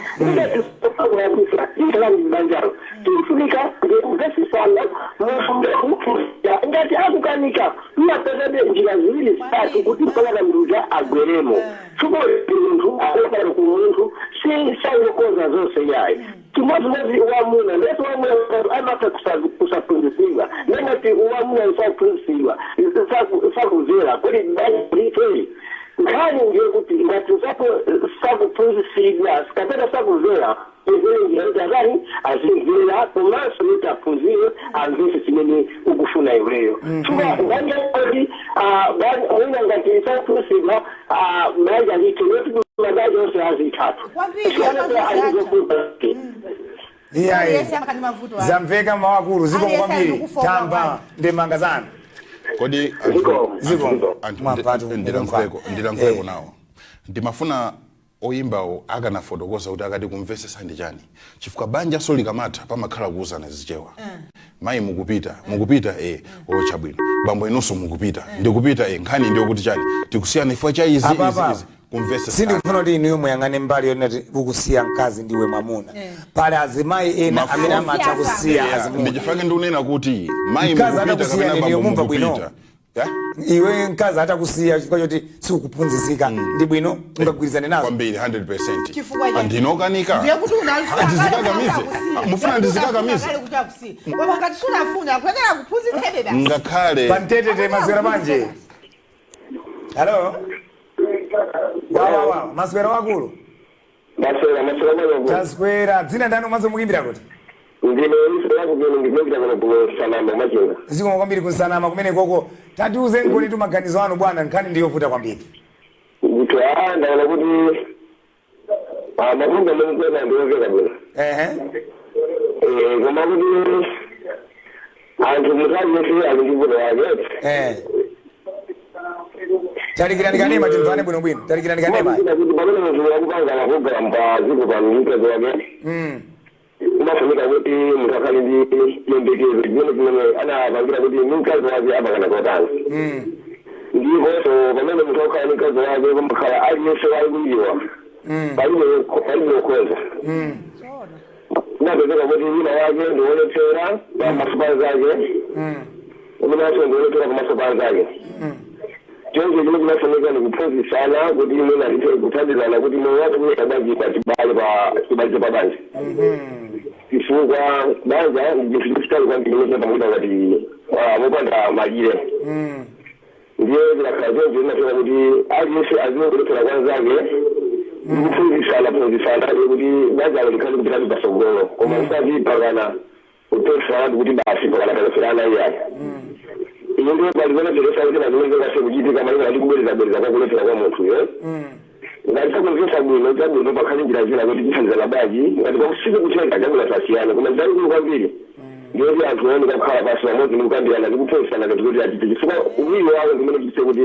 Kulakwisa ikhala ndi banjalo, tikufunika ndikumvesesana. Munthu kuphunzisa, ngati akukanika, mmapezabe njira ziwiri zitatu kuti mpaka mnduja agweremo. Chifukwa munthu akakhala ku munthu si sangokonza zonse yayi. Chimodzimodzi wamuna, ndesi wamuna amatha kusaphunzisidwa. Nengati wamuna usaphunzisidwa, sakuzera kuti banja nkhani ndiye kuti ngati sakuphunzisidwa kapena sakuzera, izere njira kuti akani azimvera, komanso kuti aphunzire, amvese chimene ukufuna iweyo. Chifukwa banja kuti mwina ngati saphunzisidwa, banja lithe noti mabanja onse azitatu. Kwambiri. Iyayi. Aliyense amakhala ndi mavuto ake. Zamveka mawakulu, zikomo Aliyense kwambiri. ali kufoka. Tamba ndemanga zanu. Kodi Ziko. anthu Mwapatu, ndilankhuleko nawo. Ndimafuna oyimbawo akanafotokoza kuti akati kumvesesa ndi chani, chifukwa banja so likamatha pamakhala kuuzana zichewa. Mayi mukupita, mukupita, ochabwino. Bambo inunso mukupita, ndikupita, nkhani ndiyo kuti chani, tikusiyana chifukwa cha izi, izi, Apapa, izi, kumvesesa. Sindikufuna kuti inuyo muyang'ane mbali yonati ukusiya mkazi ndiwe mwamuna. Pali azimayi ena amene amatha kusiya azimuna. Ndichifake ndikunena kuti mayi Mkazi mukupita atakusiya kapena ndiyo bambo mumva bwino? mukupita. Eh? Iwe mkazi atakusiya chifukwa choti sikukuphunzitsika, ndi bwino, ungagwirizane nazo? Kwambiri, 100%. Chifukwa chani? Andinokanika. Ndiye kuti Ndizikakamize? Mufuna ndizikakamize? Koma ngati sunafuna, kuyenera kuphunzitsebe basi. Ngakhale Pamtetete, maswera bwanji? Halo, wawawa, maswera wakulu? Maswera, maswera mwanangu. Taswera. Dzina ndani, umazo mukuimbira kuti? Ndine isolaku kene, ndikuimbira kuno kusanama, Machinga. Zikomo kwambiri kunsanama kumene koko. Tatiuze nkoni tu maganizo anu bwana, nkhani ndiyovuta kwambiri. Kuti ndaona kuti mafunga amene ndiomveka bwino. Koma kuti anthu mutali ali ndi vuto wake. Talikirani kanema timvane bwinobwino, talikirani kanema. Kuti pamene munthu akupanga mapulogalamu pa dziko pano ndi mkazi wake, kumafunika kuti munthu akhale ndi chiyembekezo chimene anapangira kuti ndi mkazi wake apangana kotani. Ndiponso pamene munthu akukhala ndi mkazi wake, kumakhala aliyense walikuyiwa, palibe ukonza. Kumapezeka kuti wina wake ndionetsera pamaso pa zake, uminanso ndionetsera pamaso pa zake. Choncho chimene chimafunika ndi kuphunzitsana kuti imene atithe kuthandizana kuti moyo wathu kuyenda bwanji pa chibale, pa chibale cha pabanja, chifukwa banja ndi chinthu chachitali kwambiri chimene chimapangidwa ngati mopanda malire. Ndiye zikakhala choncho, imatheka kuti aliyense aziwe kuletsera kwa nzake ndikuphunzitsana, phunzitsana kuti banja likhale kupitadi pasogolo, koma usati pakana Kuphunzitsa anthu kuti basi pakanakaleferana iyayi. Ine ndiye pali pene kuti mazimene zingase kuchitika malinga ndi kubwerezabwereza kwa kulephera kwa munthuyo. Ngati sakumvetsa bwino, chabwino pakhale njira zina kuti tithandizana bwanji. Ngati kwakusiku kutheka, chabwino, tasiyana. Koma zikulu kwambiri ndiyoti anthu ooneka kukhala pasi pamodzi ndi kukambirana ndi kuphunzitsana ngati kuti achite, chifukwa uwiri wawo ndimene chitise kuti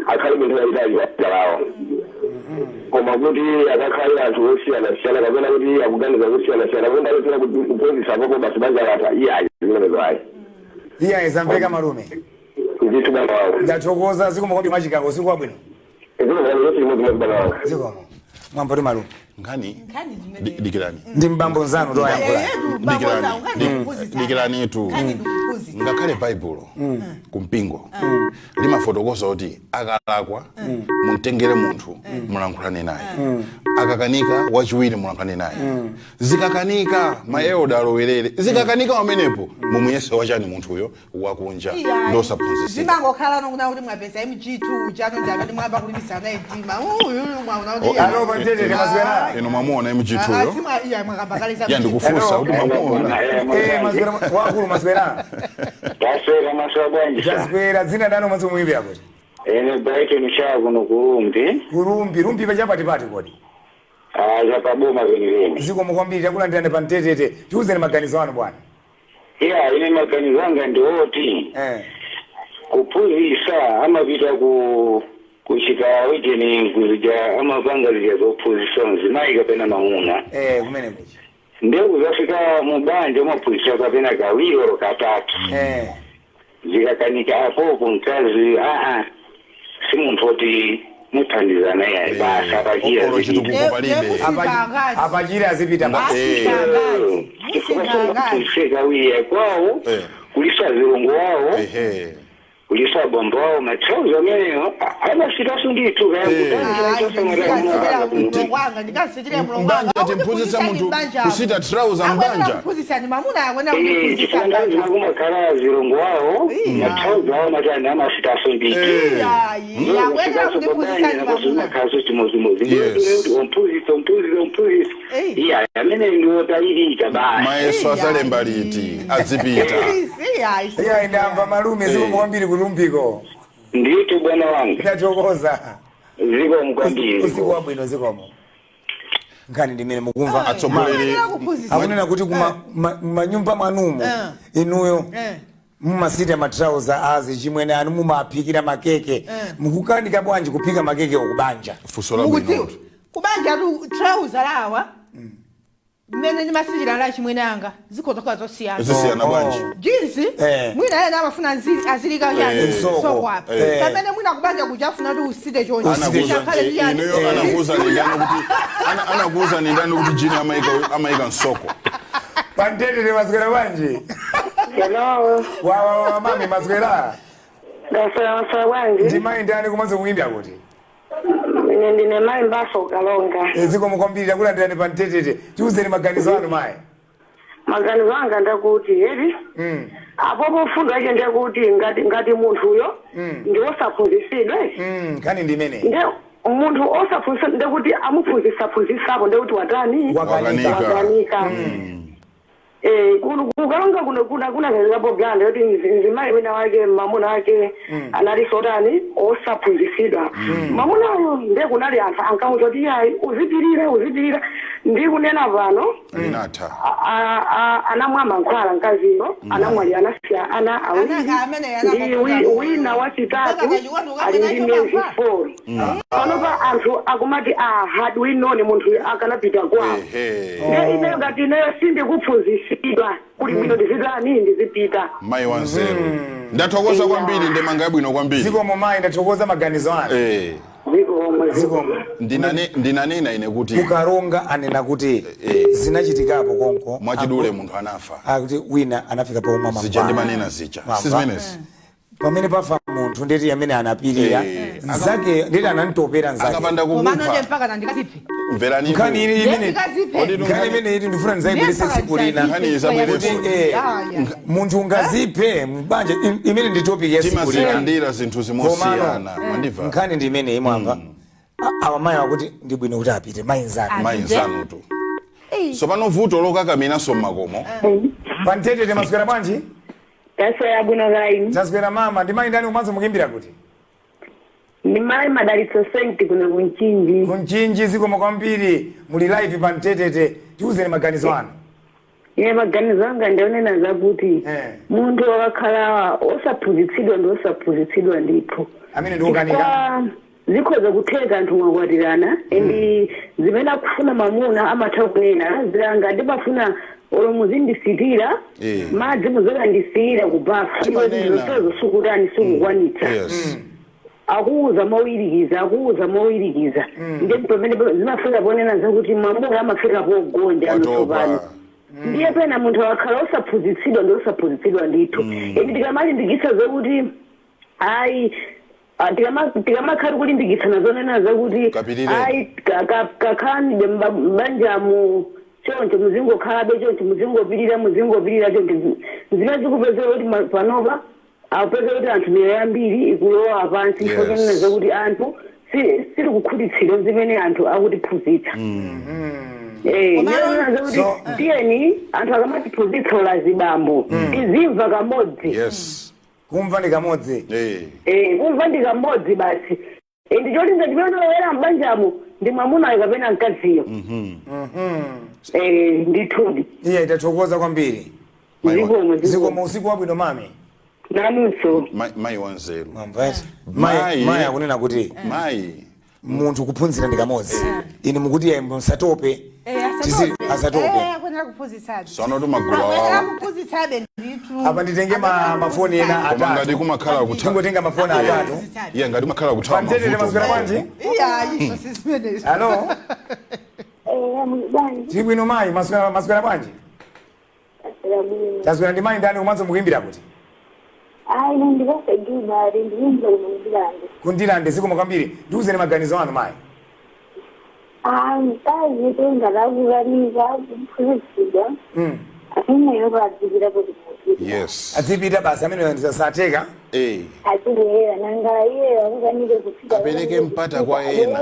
akhale munthu wayitali lawo. Koma kuti akakhale anthu osiyanasiyana kapena kuti akuganiza kusiyana-siyana, kuti ndalephera kuphunzitsa popo, basi banja latha, iyayi, zimenezo ayi. Iyayi, zamveka malume. Ndithu, bwana wanga. Ndathokoza, zikomo kwambiri mwachikako. Usiku wabwino. Zikomo, chimodzimodzi, bwana wanga. Zikomo. Mwamboti malume? Nkhani dikirani. Ndi mbambo nzanu toyankhula. Dikirani tu. Ngakhale Baibulo kumpingo limafotokoza kuti akalakwa mumtengere munthu mulankhulane naye, akakanika wachiwiri mulankhulane naye, zikakanika ma elder alowerere, zikakanika pamenepo mumuyese wachani munthuyo wakunja ndosaphunzitsika. Zimangokhala nokuna kuti mwapeza MG2 chano ndi amene mwamba kulimbisana mtima uyu mwaona kuti Alo, pamtetete, mazwera. Ino mwamuona MG2 yo? Iya, mwakamba kale za Ya, ndikufunsa kuti mwamuona? Eh, mazwera wakulu, mazwera. Taswera, maswera bwanji? Taswera. Dzina ndani, umadzi muyimbira kuti? Ine Brighton Shawa, kuno kuRumbi. Kurumbi, Rumbi pachapatipati kodi? Ah, chapaboma penipeni. Zikomo kwambiri, takulandirani pa mtetete. Tiuzeni maganizo anu, bwana. Iya, ine maganizo anga ndi oti kuphunzitsa amapita ku kuchita wejeni kuzija amapanga zija zophunzitsa mzimayi kapena mamuna. Eh, kumene kuchi. Ndiye kuzafika mubanja umaphunzitsa kapena kawiri olo katatu. Zikakanika apopo, mkazi aa, si munthu oti muthandizana yayi, basi apachira Olo zipita. chitukuko palibe. Apachire azipita basi. Chifukwa sungaphunzitse kawiri kwawo, kulisa zilongo wawo, kulisa abambo wawo, matrauza ameneyo amasitaso ndithu. Wanga ndikasitire mulongo. Mbanja timphunzitsa munthu kusita trouser mbanja? Kuphunzitsani mamuna akwena chifukwa kuphunzitsa. nthawi zina kumakhala zilongo wawo, matrauza awo matani amasitaso ndithu. Akwena kundiphunzitsani mamuna. Zimakhaso chimodzimodzi kuti umphunzitsa, umphunzitsa, umphunzitsa, iya, amene ndiwotayirika basi. Mayeso azalemba liti? Azipita. Iya, ndamva malume, zikomo kwambiri kuRumbiko. Ndithu, bwana wanga. Ndathokoza. Zikomo kwambiri. Usiku wabwino, zikomo. Nkhani ndimene mukumva. Atsogoleri akunena kuti manyumba mwanumo inuyo mumasita matrauza azi chimwene anu, mumaphikira makeke, mukukanika bwanji kuphika makeke okubanja? Funso labwino. Mukudziwa kubanja tu trouser lawa mmene ndimasitira la chimwene anga zikhozokhala zosiyana. Zisiyana bwanji? Jeans mwina ena amafuna azilika chani? Msoko. Soko apa. Pamene mwina kubanja kuja afuna kuti usite chonchi. Chakhale chiyani? Inuyo anakuuza ni ndani kuti anakuuza ni ndani kuti jini amaika msoko? Pamtetete, maswera bwanji? Hello. Wawawa mami, maswera. Ndaswera, maswera bwanji? Ndi mayi ndani, komanso muyimbira kuti? Ine ndine mayi Mbaso Kalonga. Zikomo kwambiri, takulandirani pa mtetete. Tiuzeni maganizo anu, mayi. Maganizo anga ndakuti eri apopo fundo yake ndekuti ngati munthuyo ndi osaphunzitsidwe. Nkhani ndi imeneyi. Nde munthu osaphunzitsa ndekuti amuphunzitsa phunzitsapo ndekuti watani? Wakanika. Wakanika. Kuno kuKalonga kuno kuna kuna blanda yoti mzimayi wina wake mamuna wake anali sotani osaphunzitsidwa. Mamunayo nde kunali anthu ankamuza kuti yayi, uzipirira, uzipirira. Ndi kunena pano Linatha. Anamwa mankhwala mkaziyo, anamwalira, anasiya ana awiri Anaka amene ndi wina wachitatu ali ndi miyezi 4. Panopa anthu akumati, "Ah, had we known, munthu akanapita kwawo." Nde ineyo ngati ineyo sindikuphunzitsidwa kuti bwino ndizitani, ndizipita. Mayi wanzeru, ndathokoza kwambiri, ndemanga yabwino kwambiri. Zikomo mayi, ndathokoza maganizo anu. Zikomo. Zikomo. Ndinanena ine kuti Kukaronga anena kuti zinachitikapo konko. Mwachidule, munthu anafa. Akuti wina anafika paumwa Zija ndimanena zija, si zimenezi? Pamene pafa munthu ndeti amene anapirira nzake ndeti anamtopera nzake. Akapanda Komano nde kukupha mpaka nandikaziphe. Mverani. Nkhani ili imene Ndikaziphe. nkhani imene ili ndifuna ndizayibwerese tsiku lina. Nkhani izabwerepo. Kuti munthu ungaziphe mbanja, imene ndi topic ya tsiku lina. Timazilandira zinthu zimosiyana, mwandimva? Nkhani ndi imene imwamva. Awa mayi akuti ndi bwino kuti apite mayi nzanu. Mayi nzanu tu. Sopano vuto lokakaminanso mmakomo. Pamtetete, maswera bwanji? Taswera bwino kaini. Taswera mama, ndi mayi ndani umanso mukuimbira kuti? Ndi mayi Madalitso Senti kuno kuMchinji. KuMchinji, zikomo kwambiri. Muli live pamtetete, tiuzeni maganizo anu. Ine maganizo anga ndionena zakuti munthu akakhala osaphunzitsidwa ndi osaphunzitsidwa ndithu. Amene ndi wokanika. Chifukwa zikhoza kutheka anthu mwakwatirana and zimene akufuna mamuna amatha kunena zilanga ndimafuna olo muzindisitira madzi muzikandisiyira kubafa, iwe zinthu sukutani, sukukwanitsa. Akuuza mowirikiza, akuuza mowirikiza, ndi pamene zimafika ponena zakuti mwamuna amafika pogonja tsopano. Ndiye pena munthu akakhala osaphunzitsidwa ndi osaphunzitsidwa ndithu. Eni tikamalimbikitsa zakuti ayi, tikamakhala kulimbikitsana zonena zakuti Kapitireni. ayi, kakhalanibe m'banjamu choncho, muzingokhalabe choncho, muzingopirira, muzingopirira choncho, zimene zikupezeka kuti panopa akupeza kuti anthu miyoyo yambiri ikulowa pansi chifukwa chonena zakuti anthu sili kukhutitsidwa zimene anthu akutiphunzitsa. Nena zakuti tiyeni anthu akamatiphunzitsa ulazibambo tizimva kamodzi. Kumva ndi kamodzi. Kumva ndi kamodzi basi. Ndi cholinga chimene olowera m'banjamo ndi mwamunayo kapena mkaziyo. Ndithudi. Iye, tathokoza kwambiri. Zikomo. Zikomo, usiku wabwino mami. Nanunso. Mayi wanzeru. Mayi, mayi akunena kuti mayi munthu kuphunzira ndi kamodzi, inu mukuti iye musatope. Asatope. Akuyenera kuphunzitsabe. Sono tumagulu Akuyenera awawo. kuphunzitsabe ndithu. Apa nditenge mafoni ena Koma atatu. ngati kumakhala kutha Tingotenga mafoni atatu. Iye, ngati kumakhala kuthawa Pamtetete, mavuto. maswera bwanji? Iya, iso sizimenezo. Hello, tili bwino mayi, maswera, maswera bwanji? Taswera. Ndi mayi ndani komanso mukuimbira kuti? Ayi, ndikasegibali, ndikuimbira kuno kuNdirande. KuNdirande, zikomo kwambiri. Ndiuzeni maganizo anu mayi. Mkazi tengalakukanika kuphunzitsidwa, ameneyo padzikira kuti mupita. Adzipita basi amene ndisateka. Azibwera nangala iyeyo akukanike kufika. Apereke mpata kwa ena.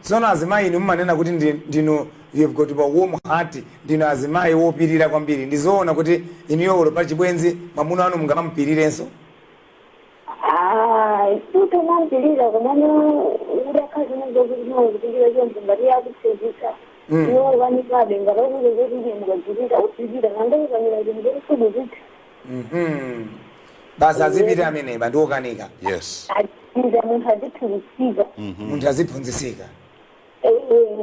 Tsono azimayi inu mumanena kuti ndinu, you've got a warm heart, ndinu azimayi wopirira kwambiri. Ndizoona kuti inuyo ulo pa chibwenzi mwamuna wanu mungamamupirirenso? Tutomampirira, komano udakhazinazokupirira choncho ngati yakuphunzitsa iwo ukanikabe, ngatakuti zoti mukadzipita udzipita nangokukanira chinthu choti. Basi azipita ameneba ndiokanika. Azipita, munthu aziphunzitsika. Munthu aziphunzitsika.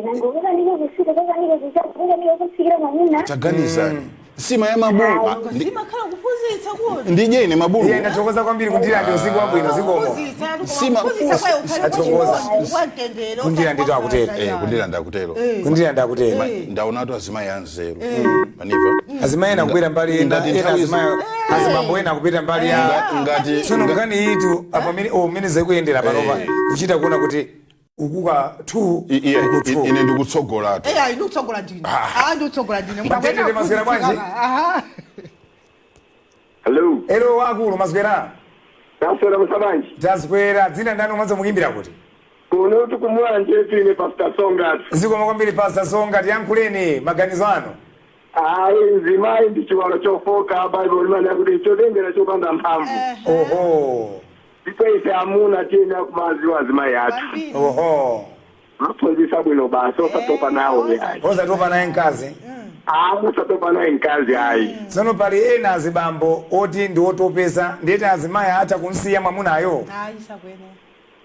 Nangokukanika kusika, kakanika kukanika kusikira mwamuna. Taganizani nsima ya mabulu. Zimakhala kuphunzitsa kuti Ndidye ine mabulu. Iye, ndathokoza kwambiri kuNdirande, usiku wabwino, zikomo. Kuphunzitsa kwayo ukhale Athokoza. kwa mtendere. KuNdirande to akutero. KuNdirande akutero. KuNdirande akutero. Ndaonatu azimayi anzeru paniva. Azimayi ena kubwera mbali ena, Ngati ena nthawi azimayi, azibambo ena kupita mbali ya Ngati tsono nkhani itu apa mene oh mene zikuyendera panopa, kuchita kuona kuti ukuka 2 Iye, uku 2. Ine ndikutsogolatu. Eya, ndikutsogola ndine, ah, ndikutsogola ndine. Matete, maswera bwanji? Aha. Hello. Hello akulu, maswera? Taswera musabanji. Taswera. Dzina ndani umanso mukuimbira kuti? Kuno tikumulanje tine Pastor Songa. Zikomo kwambiri Pastor Songa, tiyankhuleni maganizo anu. Ayi, mzimayi ndi chiwalo chofoka, Baibulo limanena kuti chotengera chopanda mphamvu. Ndipo ife amuna tiyena kumaziwa azimayi athu. Maphunzitsa bwino basi, osatopa nawo yayi. Osatopa naye mkazi. Ah, osatopa naye mkazi ayi. Tsono pali ena azibambo oti ndi otopesa, ndiyeti azimayi atha kumsiya mwamunayo? Ayi, sakuyenera.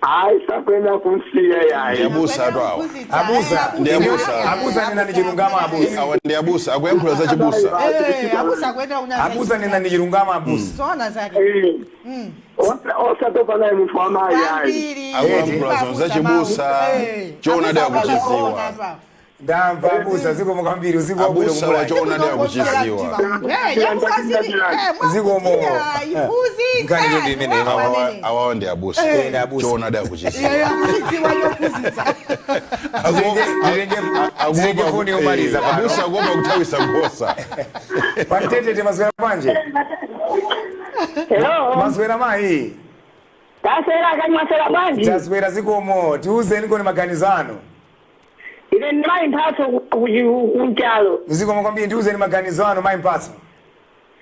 Ayi, sakuyenera kumsiya yayi. Ndi abusa atu awa. Abusa. Ndi abusa. Abusa, nena ni chilungamo abusa. Awa ndi abusa, akuyankhula za chibusa. Abusa akuyenera kunyaza. Abusa, nena ni chilungamo abusa. Zoona zake. Osatopa naye munthu wamayi ayi. Akuyankhula za chibusa, choonadi akuchiziwa. Ndamva abusa, zikomo kwambiri, usiku wabwino. Abusa wa choonadi akuchiziwa. Zikomo. Nkhani ndi imene. Awawa ndi abusa. Ndi abusa. Choonadi akuchiziwa. Akuchidziwa chophunzitsa. Nditenge foni yomaliza pano. Abusa akuopa kuthawisa nkhosa. Pamtetete, maswera bwanji? Hello. Maswera mayi? Taswera kani, maswera bwanji? Taswera, zikomo. Tiuzeni koni maganizo anu. Ine ndi mayi Mphatso kunchalo. Zikomo kwambiri, tiuzeni maganizo anu mayi Mphatso.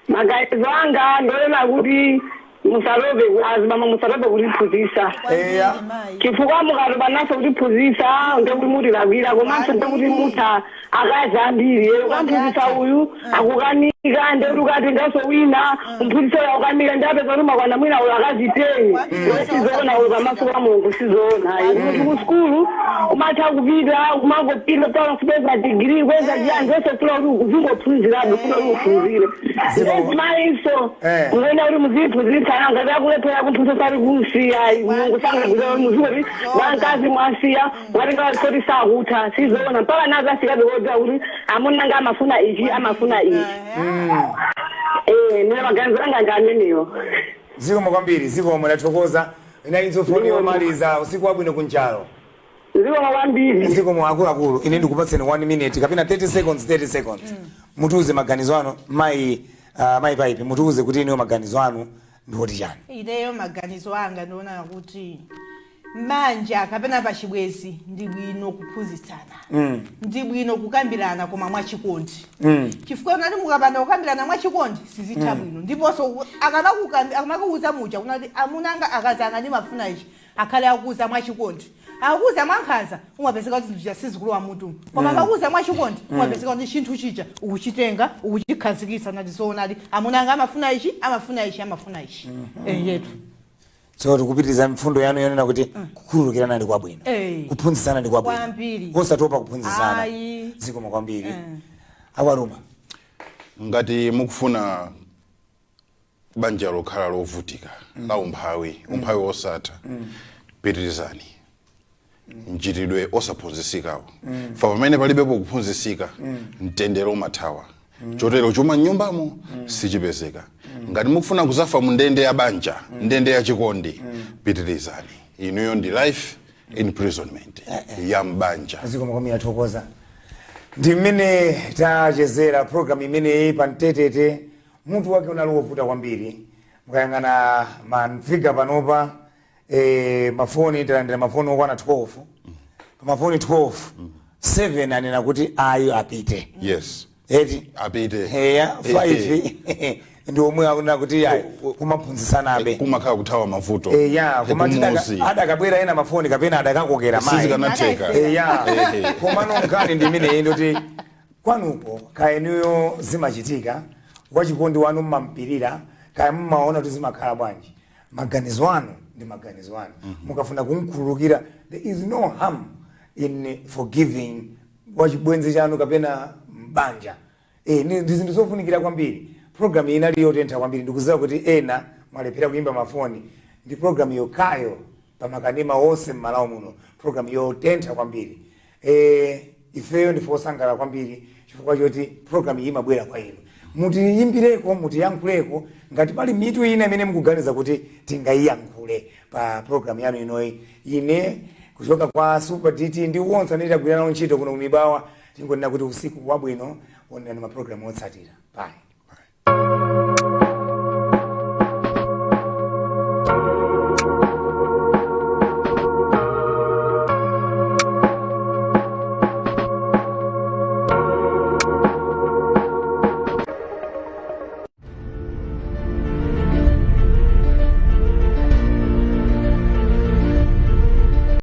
Maganizo anga ndolema kuti musalobe azimama, musalobe kutiphunzitsa, Eya. chifukwa mukatopa naso kutiphunzitsa ndekuti mutilakwira, komanso ndekuti mutha akazi ambiri. Ukamphunzitsa uyu akukanika, ndekuti ukatenganso wina umphunzitsa uyu akukanika, ndapeza kuti makwana mwina uyu akazi 10. Sizoona uyu pamaso pa Mulungu, sizoona. Munthu ku sukulu umatha kupita, kumangopita pano kupeza digiri, kweza chiyani, zonse funa kuti uzingophunzirabe, funa kuti uphunzire. Ezimayinso mukuona kuti muziphunzitsa, ngati akulephera kumphunzitsa ali kusiya, Mulungu sangagwiza kuti muzingoti wankazi mwasiya, mwatenga kuti sakutha, sizoona. Mpaka nazafikabe kodza kuti amunanga amafuna ichi, amafuna ichi. Nene maganizo anga ndi amenewo. Zikomo kwambiri, zikomo, ndathokoza. Inalinso foni yomaliza. Usiku wabwino kunjalo. Zikomo kwambiri. Zikomo. Akuluakulu, ine ndikupatseni 1 minute kapena 30 seconds, 30 seconds, mutiuze maganizo anu. Mayi, mayi Paipi, mutiuze kuti ineyo maganizo anu ndiwoti chani? Ineyo maganizo anga ndiona kuti manja kapena pachibwezi ndi bwino kuphunzitsana, ndi bwino kukambirana, koma mwachikondi, chifukwa unati mukapanda kukambirana mwachikondi sizitha bwino. Ndiponso akamakuuza muja kunati amunanga, akazanga ndimafuna ichi, akhale akuuza mwachikondi. Akuuza mwankhanza, umapezeka kuti zinthu zija sizikulowa mutu, koma akakuuza mwachikondi, umapezeka kuti chinthu chija ukuchitenga, ukuchikhazikitsa, nati zoonadi, amunanga amafuna ichi, amafuna ichi, amafuna ichi. Yetu. So tikupitiriza mfundo yanu yonena kuti kukhululukirana ndi kwabwino, kuphunzitsana ndi kwabwino, Kwambiri. osatopa kuphunzitsana. Ayi. Zikomo kwambiri. Awaluma. Ngati mukufuna banja lokhala lovutika, la umphawi, umphawi wosatha, pitirizani mchitidwe osaphunzitsikawo. Fa pamene palibepo kuphunzitsika, mtendere umathawa, chotero chuma mnyumbamo sichipezeka. Ngati mukufuna kuzafa mu ndende ya banja, ndende ya chikondi, pitirizani. Inuyo ndi life imprisonment ya mbanja. Zikomo kwambiri, athokoza. Ndi mmene tachezera program imeneyi pa mtetete. Mutu wake unali wovuta kwambiri. Mukayang'ana manfiga panopa, mafoni talandira mafoni okwana 12. Pa mafoni 12, 7 anena kuti ayo apite. Eti? Apite. Eya, 5 ndi omwe akunena kuti ayi, kumaphunzitsanabe. Kumakhala kuthawa mavuto. Eya, koma Kumuzi. Adakabwera ena mafoni kapena adakakokera mayi. Sizikanatheka. Eya, komano nkhani ndi imeneyi, ndoti kwanuko kaenuyo zimachitika, wachikondi wanu mmampirira, kaya mmaona kuti zimakhala bwanji? Maganizo anu ndi maganizo anu. Mukafuna kumkhululukira, there is no harm in forgiving wachibwenzi chanu kapena mbanja. Ndi zinthu zofunikira kwambiri. Program iyi inali yotentha kwambiri. Ndikudziwa kuti ena mwalephera kuyimba mafoni. Ndi program yokhayo pamakanema onse m'Malawi muno, program yotentha kwambiri. Ifeyo ndife osangalala kwambiri chifukwa choti program iyi imabwera kwa inu. Mutiyimbireko, mutiyankhuleko ngati pali mitu ina imene mukuganiza kuti tingayiyankhule pa program yanu inoyi. Ine kuchoka kwa Super DT ndi wonse amene tagwira nawo ntchito kuno kumibawa, tingonena kuti usiku wabwino. Onani mapulogalamu otsatira. Bye.